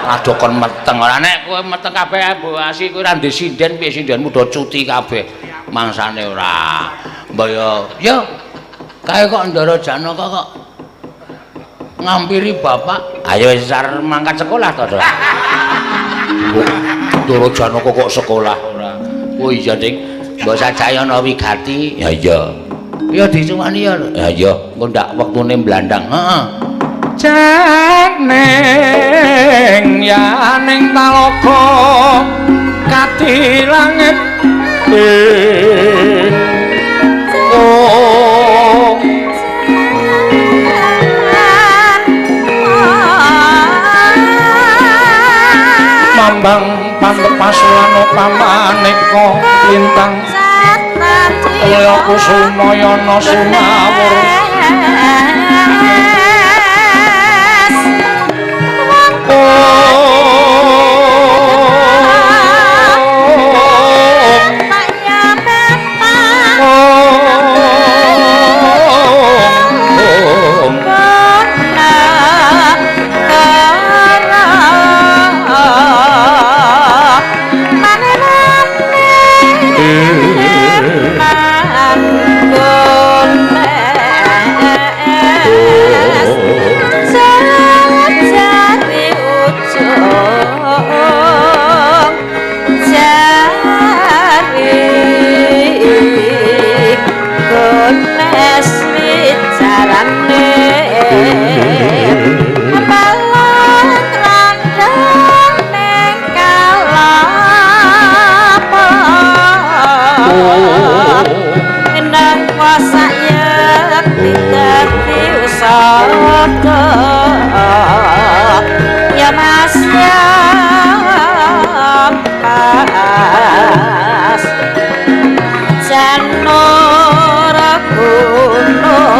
Aduh kon meteng ora nek kowe meteng kabeh Bu Asi kowe ora ndek sinden piye sindenmu do cuti kabeh. Mangsane ora. Mbaya yo kae kok Ndara Janaka kok ngampiri bapak. Ayo wis arep mangkat sekolah to, Dok. Ndara Janaka kok sekolah ora. Oh iya, Ding. Mbok sajayana wigati. Ya iya. Ya dicumani ya. Ya iya, engko ndak wektune mblandang. Heeh. Janing yaning talaga kadi langit oh mambang pantepas lan pamaneka lintang kaya kusumayana sumawur. Ya Mas ya pas janur gunung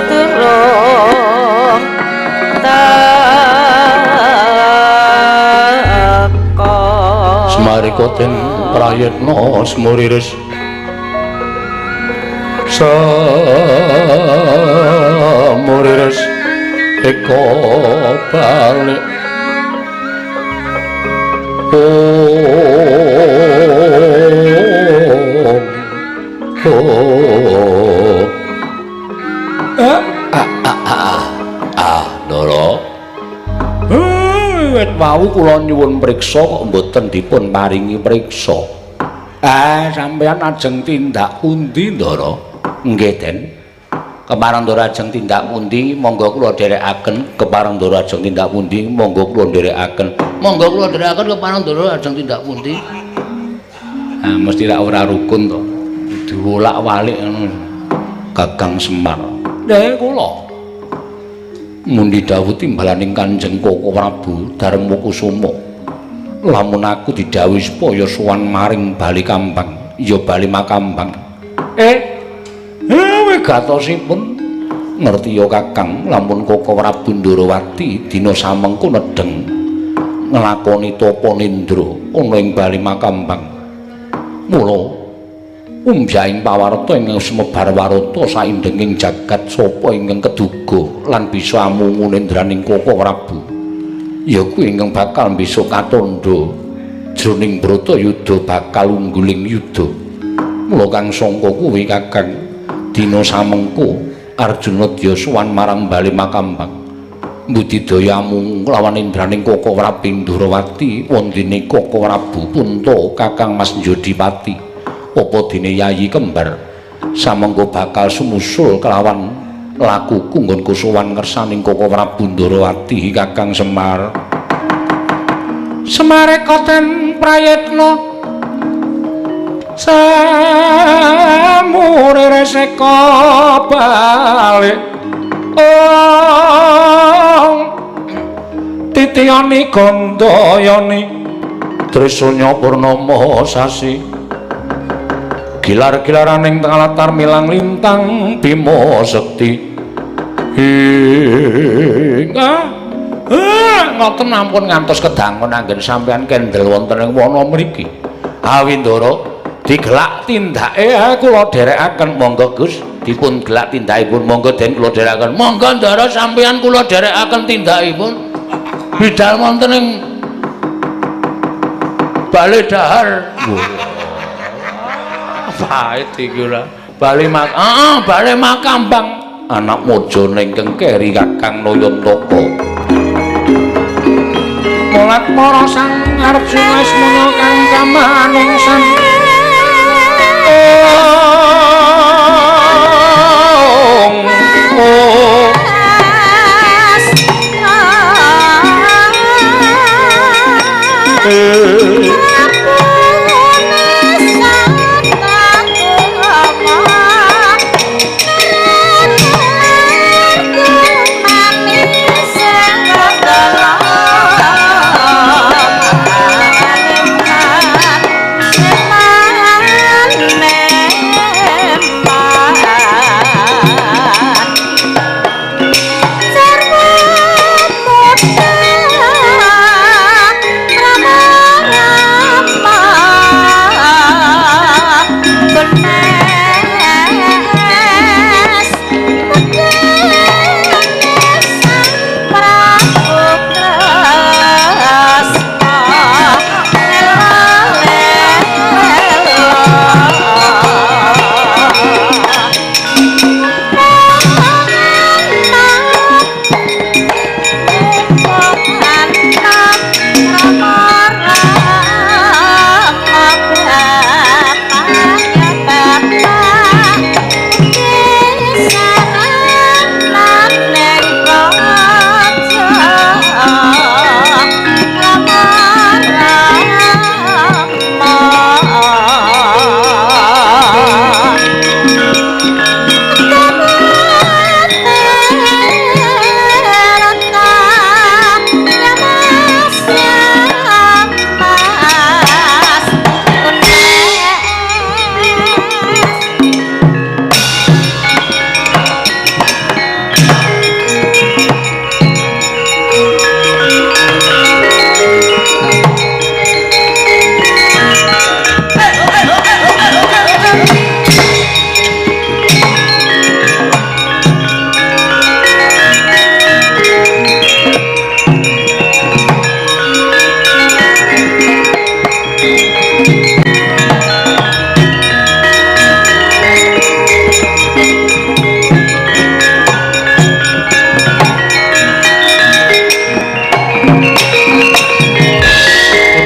turung teko. Semarika den prayitna semuriris Samuriris eka balik. Oh, ah, ah, ah, ah, Ndara. Wit wau kula nyuwun priksa kok mboten dipun paringi priksa. Ah, sampeyan ajeng tindak pundi, Ndara? Nggih, Den. Kepareng Ndara ajeng tindak pundi, monggo kula dherekaken. Kepareng Ndara ajeng tindak pundi, monggo kula dherekaken. Monggo kula dherekaken kepareng Ndara ajeng tindak pundi. Ah, mesti rak ora rukun to. Diwolak-walik ngono. Kakang Semar. Nggih, kula. Mundi dawuh timbalaning Kanjeng Koko Prabu Darma Kusuma. Lamun aku didhawuhi supaya sowan maring Bali Kambang, ya Bali Makambang. Wigatosipun ngerti ya Kakang, lamun Koko Prabu Ndorowati dina samengko nedheng nglakoni tapa nindra ana ing Bali Makambang. Mula umbyahing pawarta ingkang sumebar warata saindenging jagat sapa ingkang keduga lan bisa amungu nendraning Koko Prabu. Ya kuwi ingkang bakal bisa katandha jroning Bratayuda bakal ungguling yuda. Mula kang sangka kuwi Kakang, dina samengko Arjuna dya sowan marang Bali Makambang. Budidaya amungu lawan indraning Koko Prabu Ndorowati wondene Koko Prabu Punta Kakang Mas Njodipati apa dene Yayi Kembar samengko bakal sumusul kelawan lakuku nggonku sowan ngersaning Koko Prabu Ndorowati. Kakang Semar. Semare koten prayitna samurire seka balik. Ong titiyani gandayani Trisanya purnama sasi gilar-gilaraning tengah latar milang lintang Bima Sekti. Ing ngoten ampun ngantos kedangon anggen sampeyan kendel wonten ing wana mriki. Awindara digelak tindake kula dherekaken. Monggo Gus, dipun gelak tindakipun. Monggo Den kula dherekaken. Monggo Ndara sampeyan kula dherekaken tindakipun. Bidal wonten ing Bale Dahar. Pahit iki ora. Bale mak, heeh, Bale Makambang. Anak mojone ingkang keri Kakang Nayantaka. Mulat para sang Arjuna Asmana kang kamanungsan. Ong oh.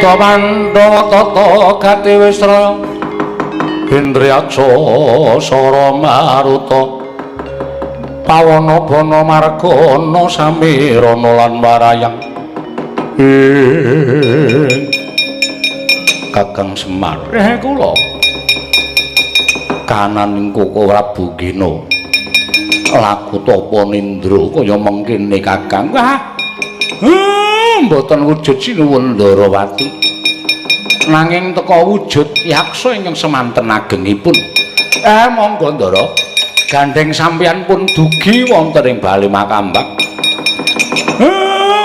Buta Pandhawa tata gati wisra Indriyaksa sara maruta pawana bana margana samirana lan warayang. Kakang Semar kula kanan Koko Prabu Gina laku tapa nindra kaya mengkene Kakang. Wah, mboten wujud sinuwun Ndarawati, nanging teka wujud yaksa ingkang semanten agengipun. Monggo Ndara, gandheng sampeyan pun dugi wonten ing bale Makambak.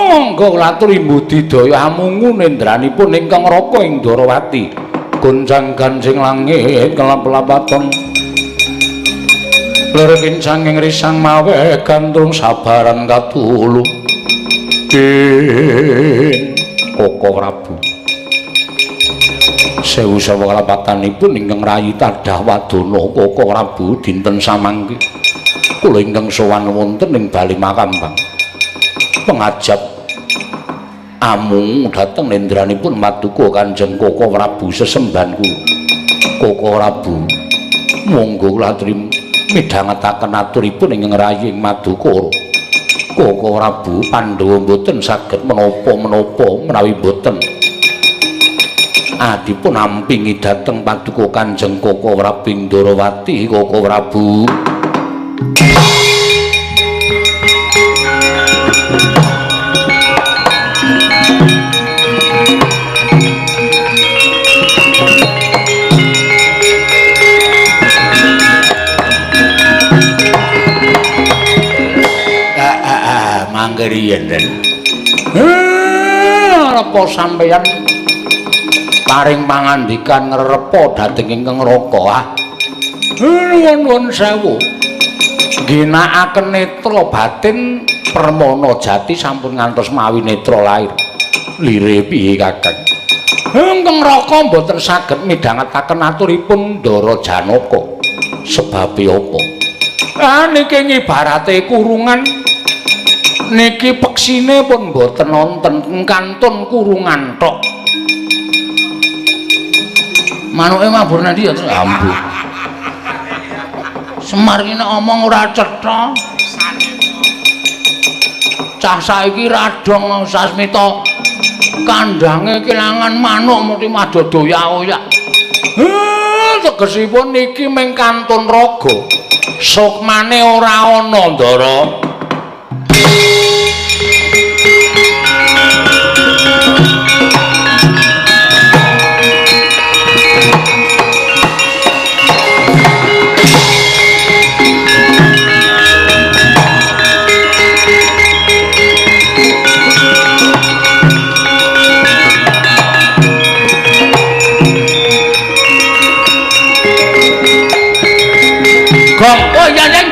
Monggo kula aturi budidaya amungu nendranipun ingkang raka ing Ndarawati. Gonjang ganjing langit kelap-lapaton lir kincang ing risang mawe gantung sabaran katulu. Koko Prabu sewu sawa kalapatanipun ingkang rayi tadah wadana Koko Prabu dinten samangke kula ingkang sowan wonten ing bale Makambang pengajap amung dhateng nendranipun maduka Kanjeng Koko Prabu sesembahan kula. Koko Prabu monggo kula aturi midhangetaken aturipun ingkang rayi ing maduka. Koko Prabu Pandhawa mboten saged menapa-menapa menawi mboten adipun ampingi dhateng paduka Kanjeng Koko Prabu Ndarawati. Koko Prabu mangke riyen Den. Apa sampeyan paring pangandikan ngrerepa dhateng ingkang raka? Ah. Nuwun sewu. Ginakaken netra batin Permana Jati sampun ngantos mawi netra lair. Lire piye Kakang? Ingkang raka mboten saged midhangetaken aturipun Ndara Janaka. Sebabe apa? Ah niki ngibarate kurungan niki peksine pun mboten wonten kantun kurungan tok. Manuke mabur nanti ya terus ambu. Semar ki nek omong ora cetha. Cah saiki radong Sasmita kandange kelangan manuk mesti madodoyak-oyak. Tegesipun niki mung kantun raga. Sukmane ora ana, Ndara. Gong, oh iya Neng.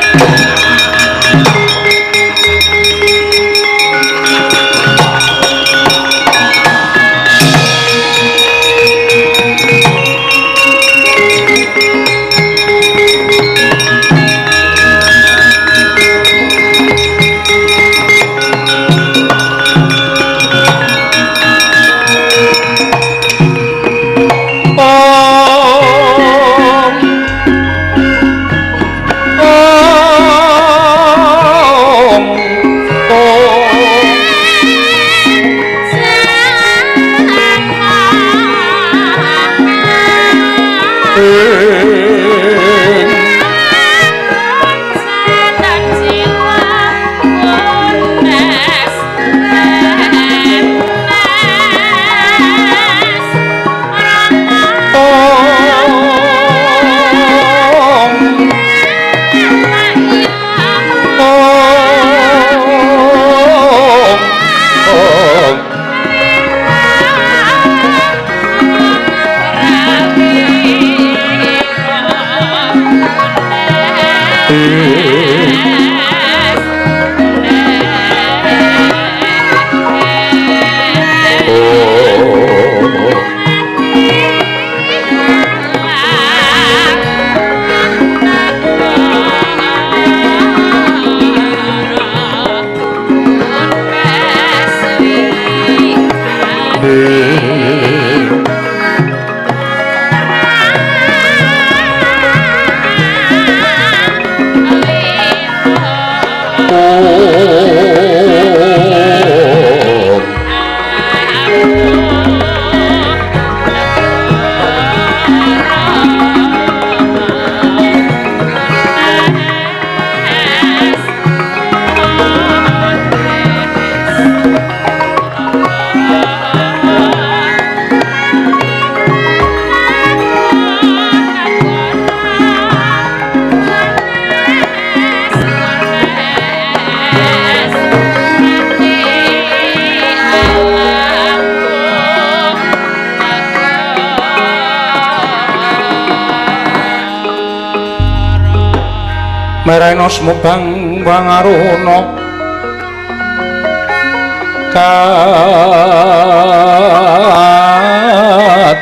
Merena semubang wangaruna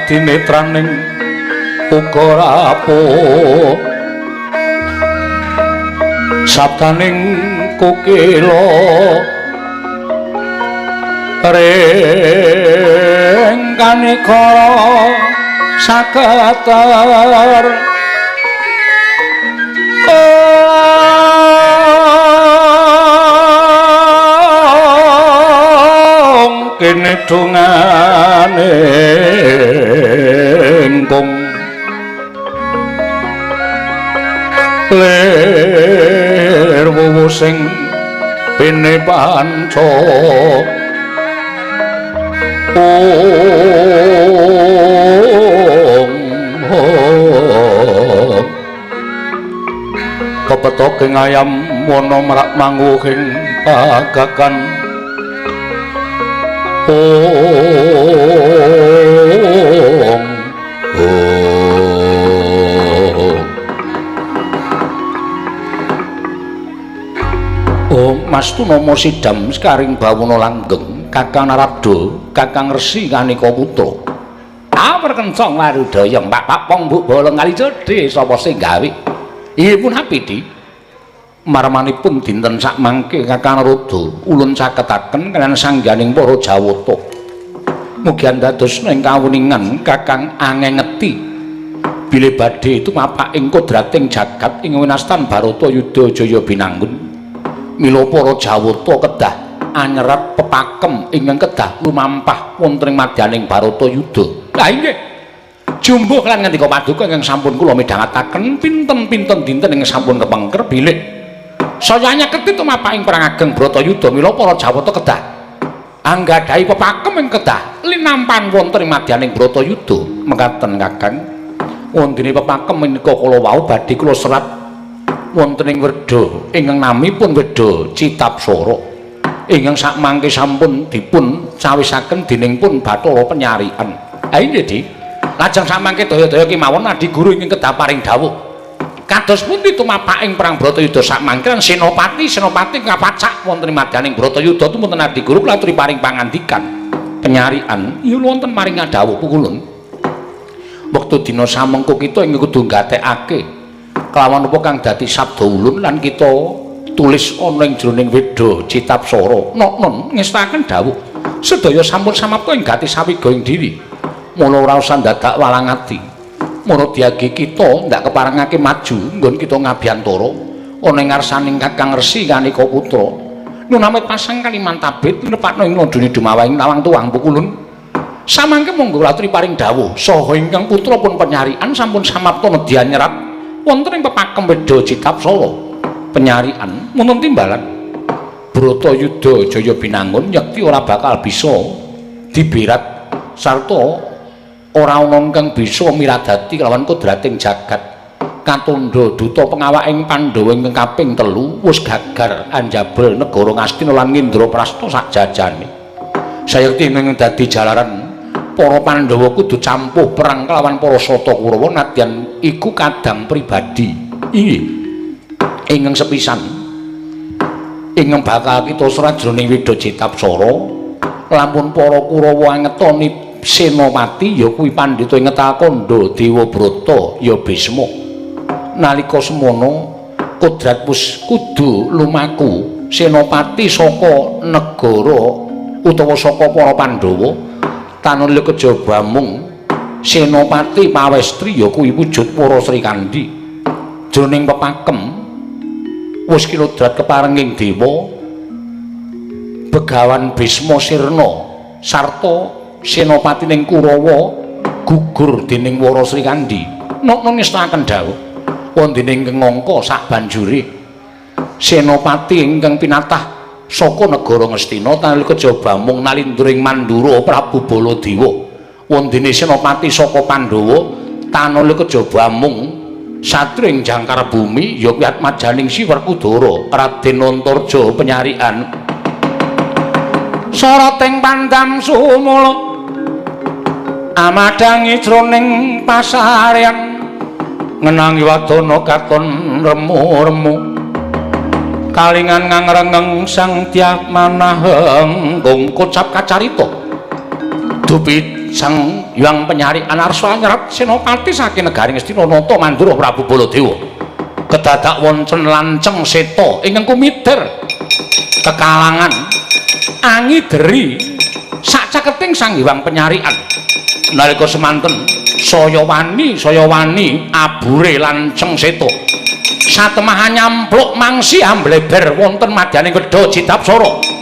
kadinetraning uga rapuh sabdaning kukila ring kanikara saketer kene dongane engkung lir wuwu sing bene panca kepetoking ayam wana merak manguhing pagakan. Om Om Mas Tunomo sidam sekaring bawono langgeng Kakang Narada Kakang Resi Kanika Putra. Awer kencang warudaya Pak Papong Mbuk Bolong kali jodhe sapa sing gawe. Inggih pun apidi. Marmanipun dinten sakmangke Kakang Narada ulun caketaken kaliyan sangganing para Jawata. Mugi andados ing kawuningan Kakang angengeti bilih badhe tumapak ing kodrating jagat ing winastan Bharata Yudha Jaya Binangun. Mila para Jawata kedah anyerat pepakem ingkang kedah lumampah wonten ing madyaning Bharata Yudha. Lah inggih. Jumbuh lan ngendika paduka ingkang sampun kula midhangetaken pinten-pinten dinten ingkang sampun kepengker bilih saya nyaketi tumapak ing perang ageng Bratayuda mila para Jawata kedah anggadhahi pepakem ing kedah linampan wonten ing madyaning Bratayuda. Mekaten Kakang, wondene pepakem menika kala wau badhe kula serat wonten ing wedha ingkang namipun Wedha Citapsara ingkang sakmangke sampun dipun cawisaken dening pun Bathara Penyarian. Ha inggih Dik, lajeng sakmangke daya-daya kemawon adi guru ingkang kedah paring dawuh kados pundi tumapak ing perang Bratayuda sakmangke lan senopati kapacak wonten ing madyaning Bratayuda tumunten adi guru kula aturi paring pangandikan Penyarian. Iya wonten paring dawuh pukulun. Wektu dina samengko kita ing kudu nggatekake kelawan apa kang dadi sabda ulun lan kita tulis ana ing jroning Wedha Citapsara. Nonon ngestaken dawuh sedaya sampun samapta ing gati sawiga ing diri. Mula ora usah dadak walang ati. Mula diagi kita ndak keparengake maju nggon kita ngabiyantara ana ing ngarsaning Kakang Resi Kanika Putra. Nyuwun amit pasang kalimantabit nepakno ing londone dumawaing lawang tuwang pukulun. Samangke monggo latri paring dawuh saha ingkang putra pun Penyarian sampun samapta nedya nyerat wonten ing pepakem Wedha Citapsara. Penyarian wonten timbalan Bratayuda Jaya Binangun yekti ora bakal bisa dibirat sarta ora ana ingkang bisa miradati kelawan kodrating jagat. Katandha duta pengawaking Pandhawa ingkang kaping 3 wis gagar anjabel negara Ngastina lan Ngindraprasta sakjajane. Sayekti ing dadi jalaran para Pandhawa kudu campuh perang kelawan para Sata Kurawa nadyan iku kadang pribadi. Inggih. Ingkang sepisan ingkang bakal kita serat jroning Wedha Citapsara lamun para Kurawa angetoni Senopati ya kuwi pandhita ing Ngetakandha Dewabrata ya Bisma. Nalika semono kodrat wis kudu lumaku senopati saka negara utawa saka para Pandhawa tanulya kejaba mung senopati pawestri ya kuwi wujud para Srikandhi. Jroning pepakem Wis kinodrat keparenging dewa Begawan Bisma Sirna sarta senopatining Kurawa gugur dening Wara Srikandhi. Nokno ngestakaken dawuh wondene ingkang angka sabanjure senopati ingkang pinatah saka negara Ngastina tanalika kejaba mung nalindra ing Mandura Prabu Baladewa. Wondene senopati saka Pandhawa tanalika kejaba mung satria ing jangkar bumi ya kuwi atmajaning Si Werkudara Raden Antarja penyarian. Soroting pandam sumula amadhangi jroning pasarean ngenangi wadana katon remu-remu kalingan ngangrengeng sang Dyah Manaheng kocap kacarita dupi Sang Hyang Penyarikan arsa nyerat senopati saking negari Ngastina nata Mandura Prabu Baladewa kedadak wonten lanceng seta ingkang kumider kekalangan angideri sacaketing Sang Hyang Penyarikan. Nalika semanten saya wani abure lanceng seta satemahan nyampluk mangsi ambleber wonten madyaning wedha Citapsara.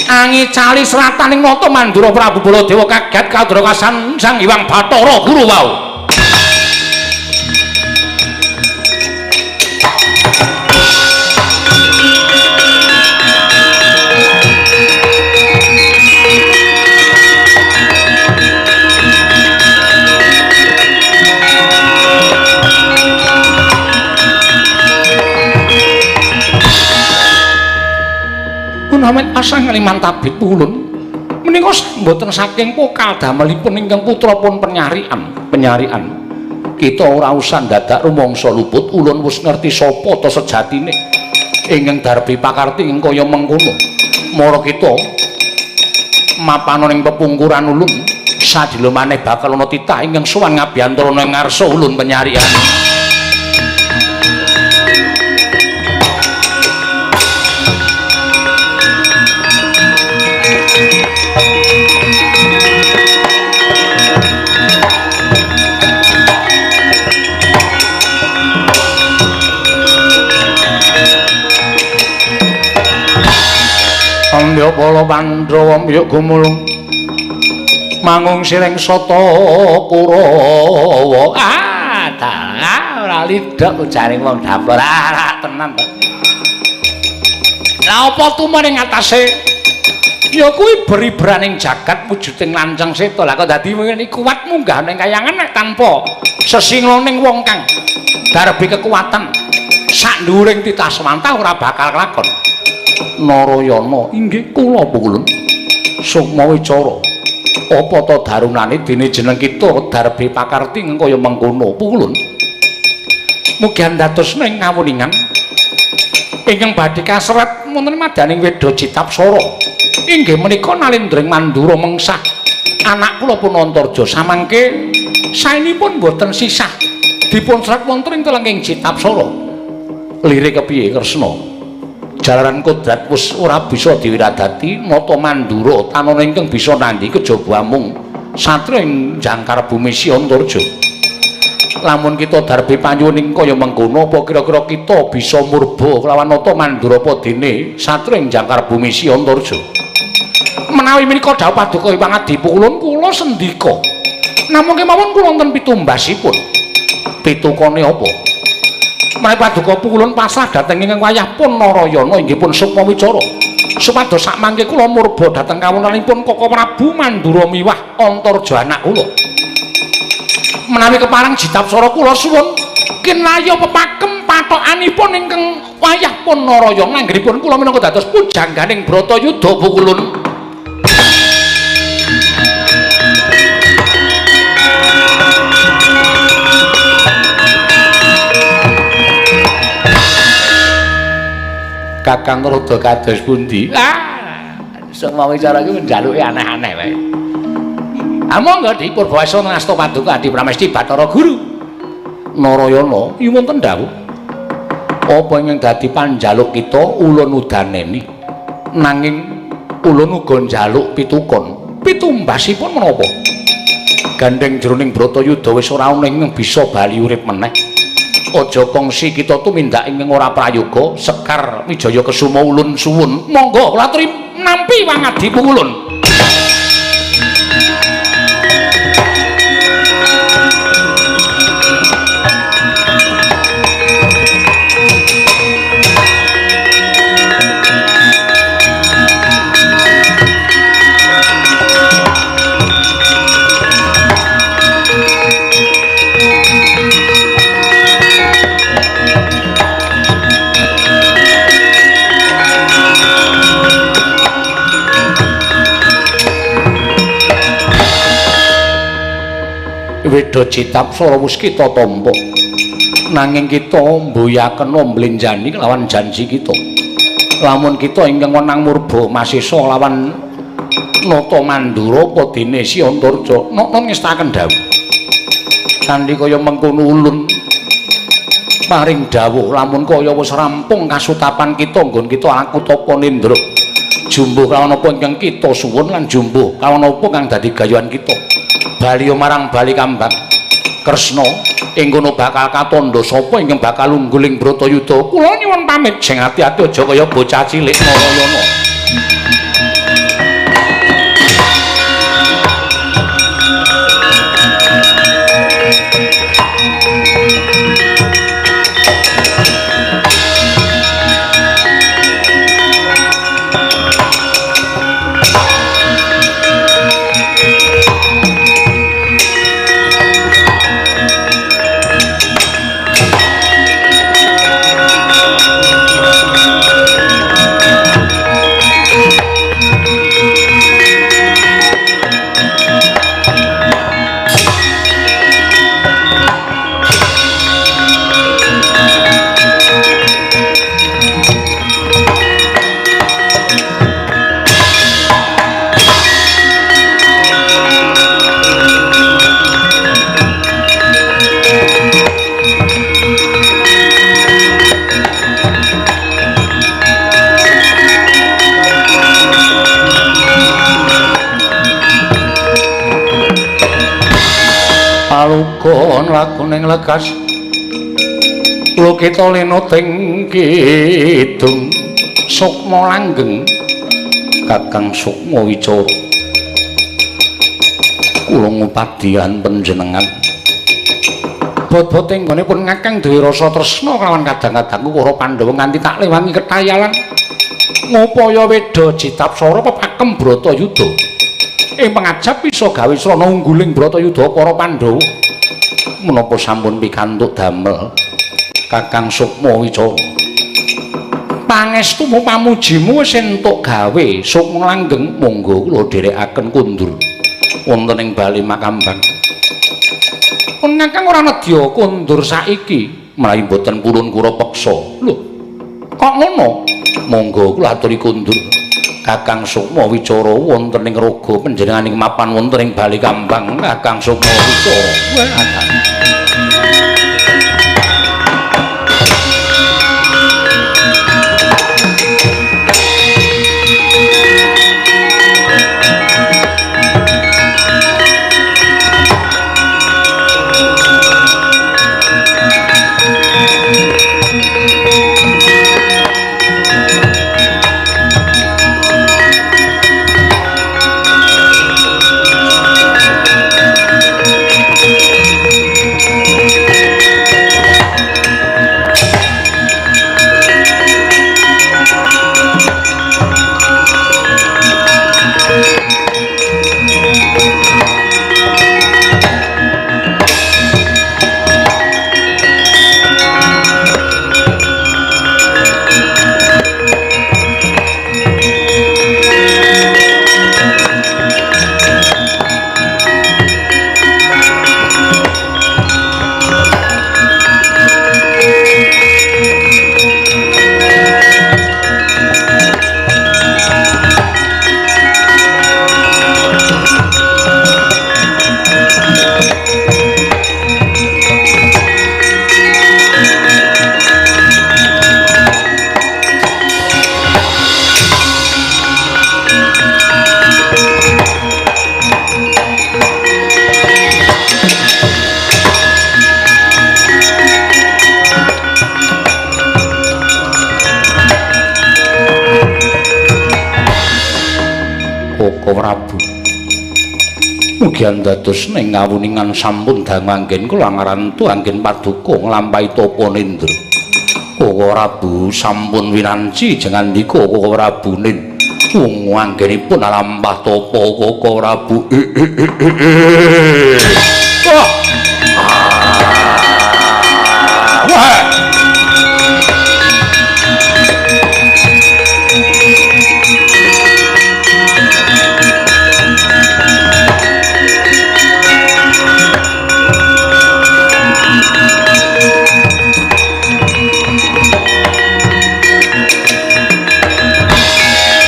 Angicali serataning nata Mandura Prabu Baladewa kaget kadrakasan Sang Hyang Bathara Guru wau. Punamit pasang liman tabit pulun menika mboten saking pokal damelipun ingkang putra pun penyarian. Kita ora usah ndadak rumangsa luput, ulun wis ngerti sapa ta sejatine ingkang darbi pakarti ing kaya mengkono. Mara kita mapana ning pepungkuran ulun sadila maneh bakal ana titah ingkang sowan ngabiyantara ing ngarsa ulun penyarian. Andya pala Pandhawa miyuk gumulung mangung siring sata Kurawa. Ah, dalah ora lidhok ujare wong dapur. Ah, tenan to. Lah apa tumane ing atase? Ya kuwi beribraning jagat wujuding lanceng seta. Lah kok dadi ngene kuat munggah ning kayangan nek tanpa sesingloning wong kang darbi kekuatan sak nduwuring titah swantah ora bakal kelakon. Narayana inggih kula pulun sukma wicara apa ta darunane dene jeneng kita darbi pakarti kaya mengkono pulun mugi andados ing kawuningan ingkang badhe kaseret wonten madyaning Weda Citapsara inggih menika nalindring Mandura mengsah anak kula pun Antarja samangke saenipun boten sisah dipun serat wonten ing telenging Citapsara. Lire kepiye Kresna? Jalaran kodrat wis ora bisa diwiradati nata Mandura tanana ingkang bisa nandhi kejaba amung satria ing jangkar bumi Si Antarja. Lamun kita darbi panyuwun ing kaya mengkono apa kira-kira kita bisa murba kelawan nata Mandura apa dene satria ing jangkar bumi Si Antarja? Menawi menika dawuh paduka Hyang Adi Pukulun kula sendika namung kemawon kula wonten pitumbasipun. Pitukane apa? Menawi paduka Pukulun pasrah dhateng ingkang wayah pun Narayana inggih pun sukma wicara supados sakmangke kula murba dhateng kawontenanipun Koko Prabu Mandura miwah Antarja anak kula. Menawi kepareng Jitapsara kula suwun kinaya pepakem pathokanipun ingkang wayah pun Narayana anggenipun kula minangka dados pujangganing Bratayuda Pukulun. Kakang rada kados pundi? Ah, sukma wicara iki njaluke aneh-aneh wae. Ah monggo Di Purbawasa ngasta paduka Adi Pramesti Bathara Guru. Narayana nyuwun dawuh. Apa ingkang dadi panjaluk kita ulun udaneni. Nanging ulun uga njaluk pitukon. Pitumbasipun menapa? Gandeng jroning Bratayuda wis ora ana ingkang bisa bali urip meneh. Aja kongsi kita tumindak ingkang ora prayoga. Sekar Wijaya Kesuma ulun suwun. Monggo kula aturi nampi wangadi pungulun. Weda Citapsara wis kita tampa, nanging kita mbuyakena mblenjani lawan janji kita. Lamun kita ingkang wenang murba masesa lawan Nata Mandura apa dene Si Antarja nata ngestaken dawuh. Kanthi kaya mengkono ulun paring dawuh lamun kaya wis rampung kasutapan kita nggon kita aku tapa nindra jumbuh lawan apa ingkang kita suwun lan jumbuh lawan apa kang dadi gayuhan kita. Baliyo marang Bali Kambang Kresna ing kono bakal katandha sapa ingkang bakal unggul ing Bratayuda. Kula nyuwun pamit, sing ati-ati aja kaya bocah cilik Narayana. Alugon lakuning lekas lukita lena teng kidung sukma langgeng. Kakang Sukma Wicara, kula ngupadian panjenengan bot-bote nggonipun ngakang duwe rasa tresna kelawan kadang-kadangku para Pandhawa nganti tak lewangi ketayalan ngupaya weda Citapsara pepakem Bratayuda. Ing pangajap bisa gawe srana ungguling Bratayuda para Pandhawa. Menapa sampun pikantuk damel Kakang Sukma Wicara? Pangestumu pamujimu wis entuk gawe sukma langgeng, monggo kula dherekaken kundur wonten ing Bali Makambang. Pun Kakang ora nedya kundur saiki, menawi mboten purun kula peksa. Lho, kok ngono? Monggo kula aturi kundur. Kakang Sukma Wicara wonten ing raga panjenenganing mapan wonten ing Bali Kambang. Kakang Sukma Wicara. Wah, Koko Prabu. Mugi andados ning ngawuningan sampun dangu anggen kula ngarantu anggen paduka nglampahi tapa nindra. Koko Prabu sampun winanci jengandika Koko Prabu nin wungu anggenipun lampah tapa Koko Prabu. Wah. Wah.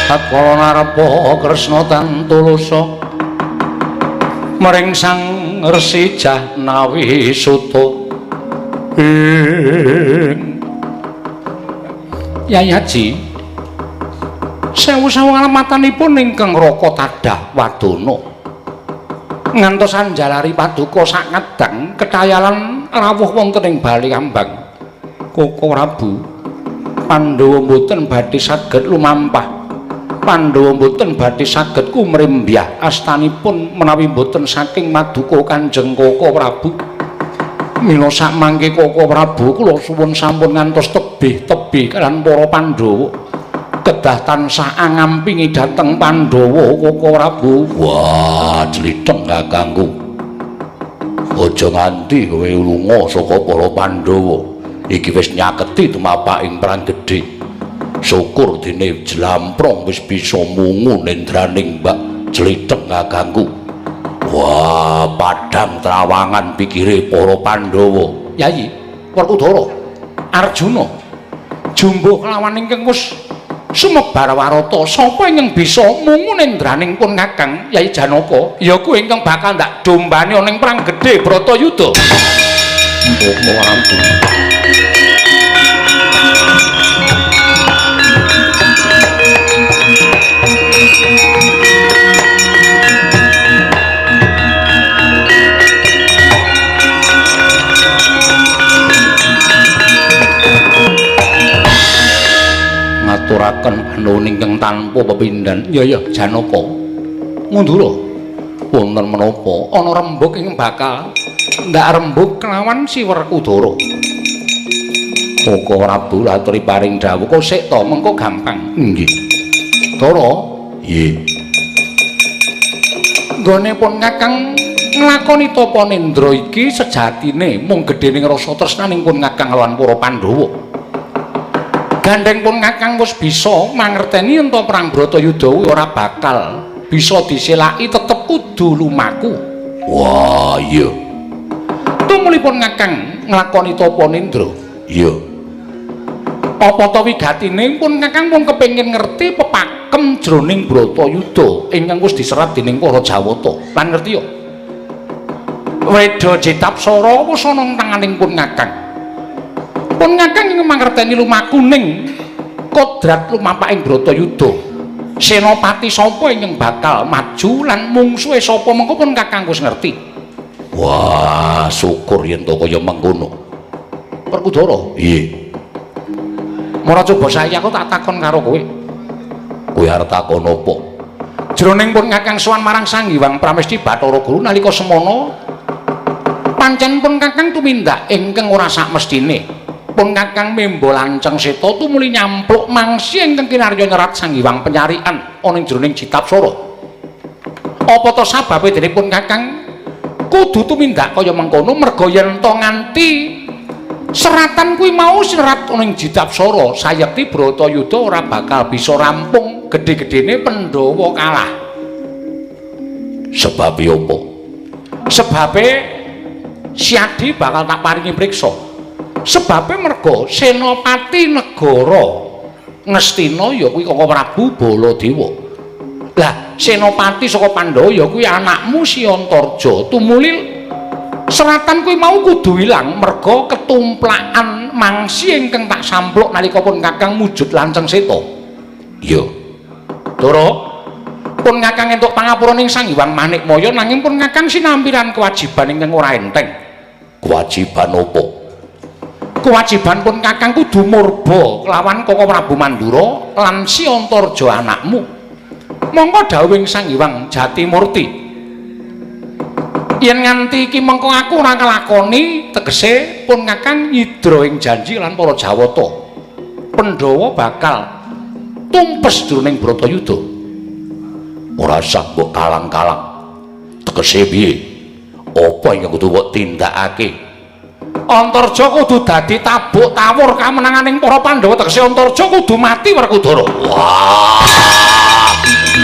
Tatkala narepa Kresna tantulusa mring Sang Resi Jahnawi Suta. Ing Yai Haji, sewu-sewu alamatanipun ingkang Raka Tadah Wadana ngantos anjalari paduka sakngadang kethayalan rawuh wonten ing Bali Kambang. Koko Prabu, Pandhawa mboten badhe saged lumampah. Pandhawa mboten badhe saged kumrembyah astanipun menawi mboten saking maduka Kanjeng Koko Prabu. Mila sakmangke Koko Prabu kula suwun sampun ngantos tebih-tebih kaliyan para Pandhawa. Kedah tansah angampingi dhateng Pandhawa Koko Prabu. Wah, jlitheng kakangku. Aja nganti kowe lunga saka para Pandhawa. Iki wis nyaketi tumapak ing perang gedhe. Syukur dene jlamprong wis bisa mungu nendraning Mbak Jlitheng kakangku. Wah, padhang trawangan pikire para Pandhawa. Yayi, Werkudara, Arjuna, jumbuh kelawan ingkang wis sumebar warata, sapa ingkang bisa mungu nendraning pun Kakang Yayi Janaka? Ya kuwi ingkang bakal ndak dombane ana ing perang gedhe Bratayuda. Koko Prabu. Ngaturaken panuwun ingkang tanpa pepindhan. Ya ya Janaka. Ngundura. Wonten menapa ana rembug ingkang bakal ndak rembug kelawan si Werkudara. Koko Prabu laturi paring dawuh, kok sik to mengko gampang. Nggih. Dara, nggih. Nggone pun Kakang nglakoni tapa nindra iki sejatine mung gedhening rasa tresnaning pun Kakang lawan para Pandhawa. Gandeng pun Kakang wis bisa mangerteni yen to perang Bratayuda kuwi ora bakal bisa diselaki, tetep kudu lumaku. Wah, iya. Tumulipun Kakang nglakoni tapa nindra. Iya. Apa ta wigatine pun Kakang mung kepengin ngerti pepakem jroning Bratayuda ingkang wis diserat dening para Jawata. Lan ngerti yo. Weda Jitapsara wis ana ing tanganing pun Kakang. Pun Kakang ing mangerteni lumakuning kodrat lumampaking Bratayuda. Senopati sapa ingkang bakal maju lan mungsuhe sapa mengko pun Kakang wis ngerti. Wah, syukur yen to kaya mengkono. Werkudara, nggih. Mara coba saiki aku tak takon karo kowe. Kowe arep takon apa? Jroning pun Kakang sowan marang Sang Hyang Pramesti Bathara Guru nalika semana pancen pun Kakang tumindak ingkang ora sakmestine. Pun Kakang memba lanceng seta tumuli nyampluk mangsi ingkang kinarya nyerat Sang Hyang Penyarikan ana ing jroning Jitapsara. Apa ta sababe dene pun Kakang kudu tumindak kaya mengkono? Merga yen to nganti seratan kuwi mau serat ana ing Jitapsara, sayekti Bratayuda ora bakal bisa rampung, gedhe-gedhene Pandhawa kalah. Sebabe apa? Sebabe Siadi bakal tak paringi priksa. Sebabe merga senopati negara Ngastina ya kuwi Koko Prabu Baladewa. Lah, senopati saka Pandhawa ya kuwi anakmu Si Antarja. Tumuli seratan kuwi mau kudu ilang merga ketumplakan mangsi ingkang tak sampluk nalika pun Kakang mujud lanceng seta. Iya. Ndara, pun Kakang entuk pangapura ning Sang Hyang Manikmaya nanging pun Kakang sinampiran kewajiban ingkang ora enteng. Kewajiban apa? Kewajiban pun Kakang kudu murba kelawan Koko Prabu Mandura lan Si Antarja anakmu. Mongko dawuhing Sang Hyang Jatimurti, yen nganti iki mengko aku ora nglakoni, tegese pun Kakang nyidra ing janji lan para Jawata. Pandhawa bakal tumpes jroning Bratayuda. Ora sah mbok kalang-kalang. Tegese piye? Apa ingkang kudu mbok tindakake? Antarja kudu dadi tabuk tawur kamenanganing para Pandhawa, tegese Antarja kudu mati Werkudara. Wah.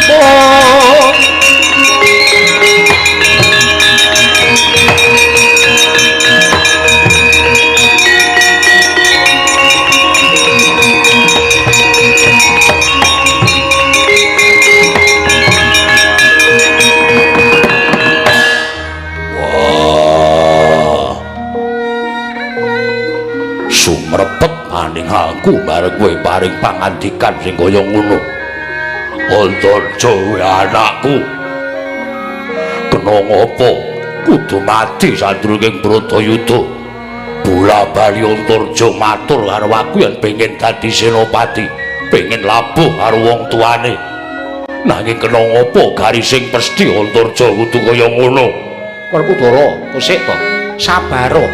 Oh. Sumrepet maning aku bareng kowe paring pangandikan sing kaya ngono. Antarja anakku, kena ngopo kudu mati sadurunge Bratayuda. Bola-bali Antarja matur karo aku yen pengen dadi senopati, pengen labuh karo wong tuane. Nanging kena ngopo garising pesthi Antarja kudu kaya ngono. Werkudara, kosik to, sabaro.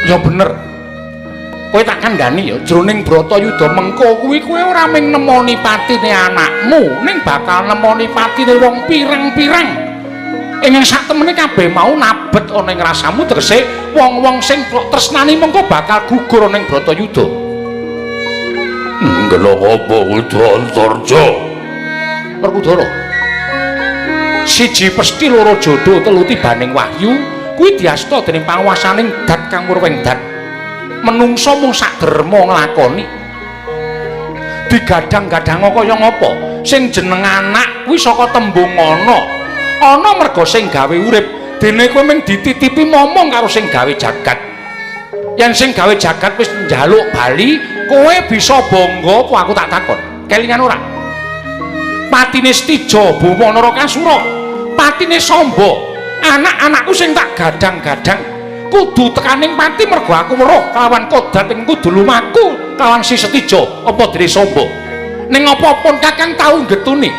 Ya bener. Kowe tak kandhani ya, jroning Bratayuda mengko kuwi kowe ora mung nemoni patine anakmu, ning bakal nemoni patine wong pirang-pirang. Ing sak temene kabeh mau nabet ana ing rasamu, tegese wong-wong sing kok tresnani mengko bakal gugur ana ing Bratayuda. Kena ngopo kudu Antarja? Werkudara. Siji pesthi, loro jodo, telu tibaning wahyu, kuwi diasta dening panguwasaning dat kang murwing dat. Menungso mung sak derma nglakoni. Digadhang-gadhang kaya ngapa? Sing jeneng anak kuwi saka tembung ana. Ana merga sing gawe urip, dene kowe mung dititipi momong karo sing gawe jagat. Yen sing gawe jagat wis njaluk bali, kowe bisa bangga apa aku tak takon? Kelingan ora? Patine Stija Bawa Narakasura, patine Samba, anak-anakku sing tak gadhang-gadhang kudu tekaning pati mergo aku weruh kalawan kodrat ing kudu lumaku kalawan si Setija apa dene Samba. Ning apa pun Kakang tau getuni,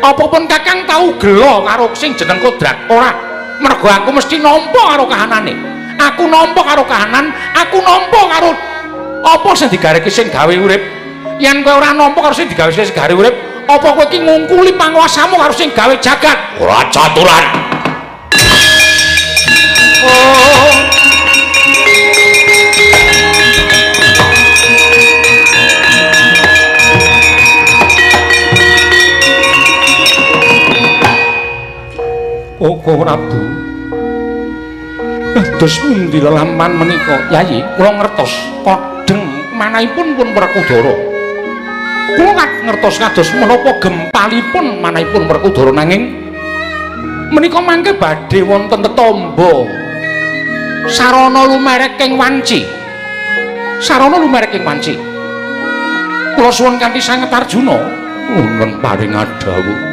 apa pun Kakang tau gela karo sing jeneng kodrat ora, mergo aku mesti nampa karo kahanane. Aku nampa karo kahanan, aku nampa karo apa sing digareke sing gawe urip. Yen kowe ora nampa karo sing digawe sing gawe urip, apa kowe iki ngungkuli panguwasamu karo sing gawe jagat? Ora caturan. Oh. Koko Prabu, dados pundi lelampahan menika? Yayi, kula ngertos kodheng manahipun pun Werkudara. Kula ngertos kados menapa gempalipun manahipun Werkudara, nanging menika mangke badhe wonten tetamba sarana lumereking wanci. Sarana lumereking wanci. Kula suwun kanthi sanget Arjuna nuwun paring adhawuh.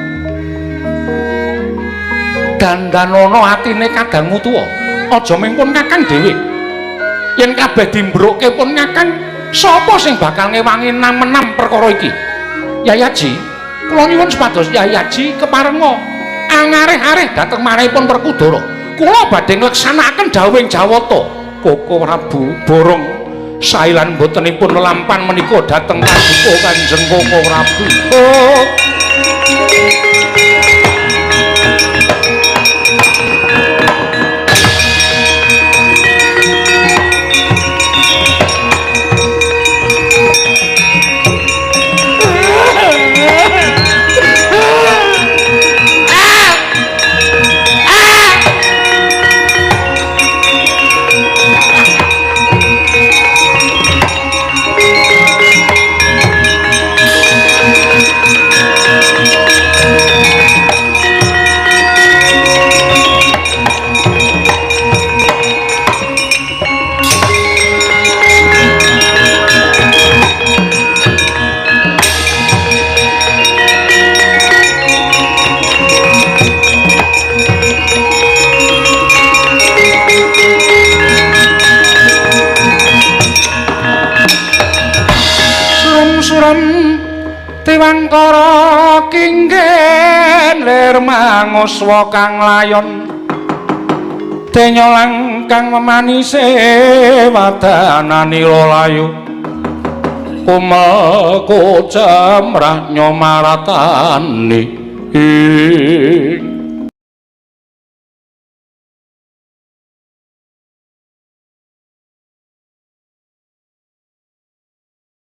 Dandanana atine kadangmu tuwa, aja mung pun Kakang dhewe. Yen kabeh dimbrukke pun Kakang, sapa sing bakal ngewangi nam-enam perkara iki? Yai Aji, kula nyuwun supados Yai Aji keparenga angareh-areh dhateng manahipun Werkudara. Kula badhe ngleksanakaken dawuhing Jawata. Koko Prabu borong sailan botenipun lelampan menika dhateng paduka Kanjeng Koko Prabu. Oh. Tiwangkara kinggen lir manguswa kang layon denya kang memanise wadananira layu kumel kocemrah nyomaratani ing.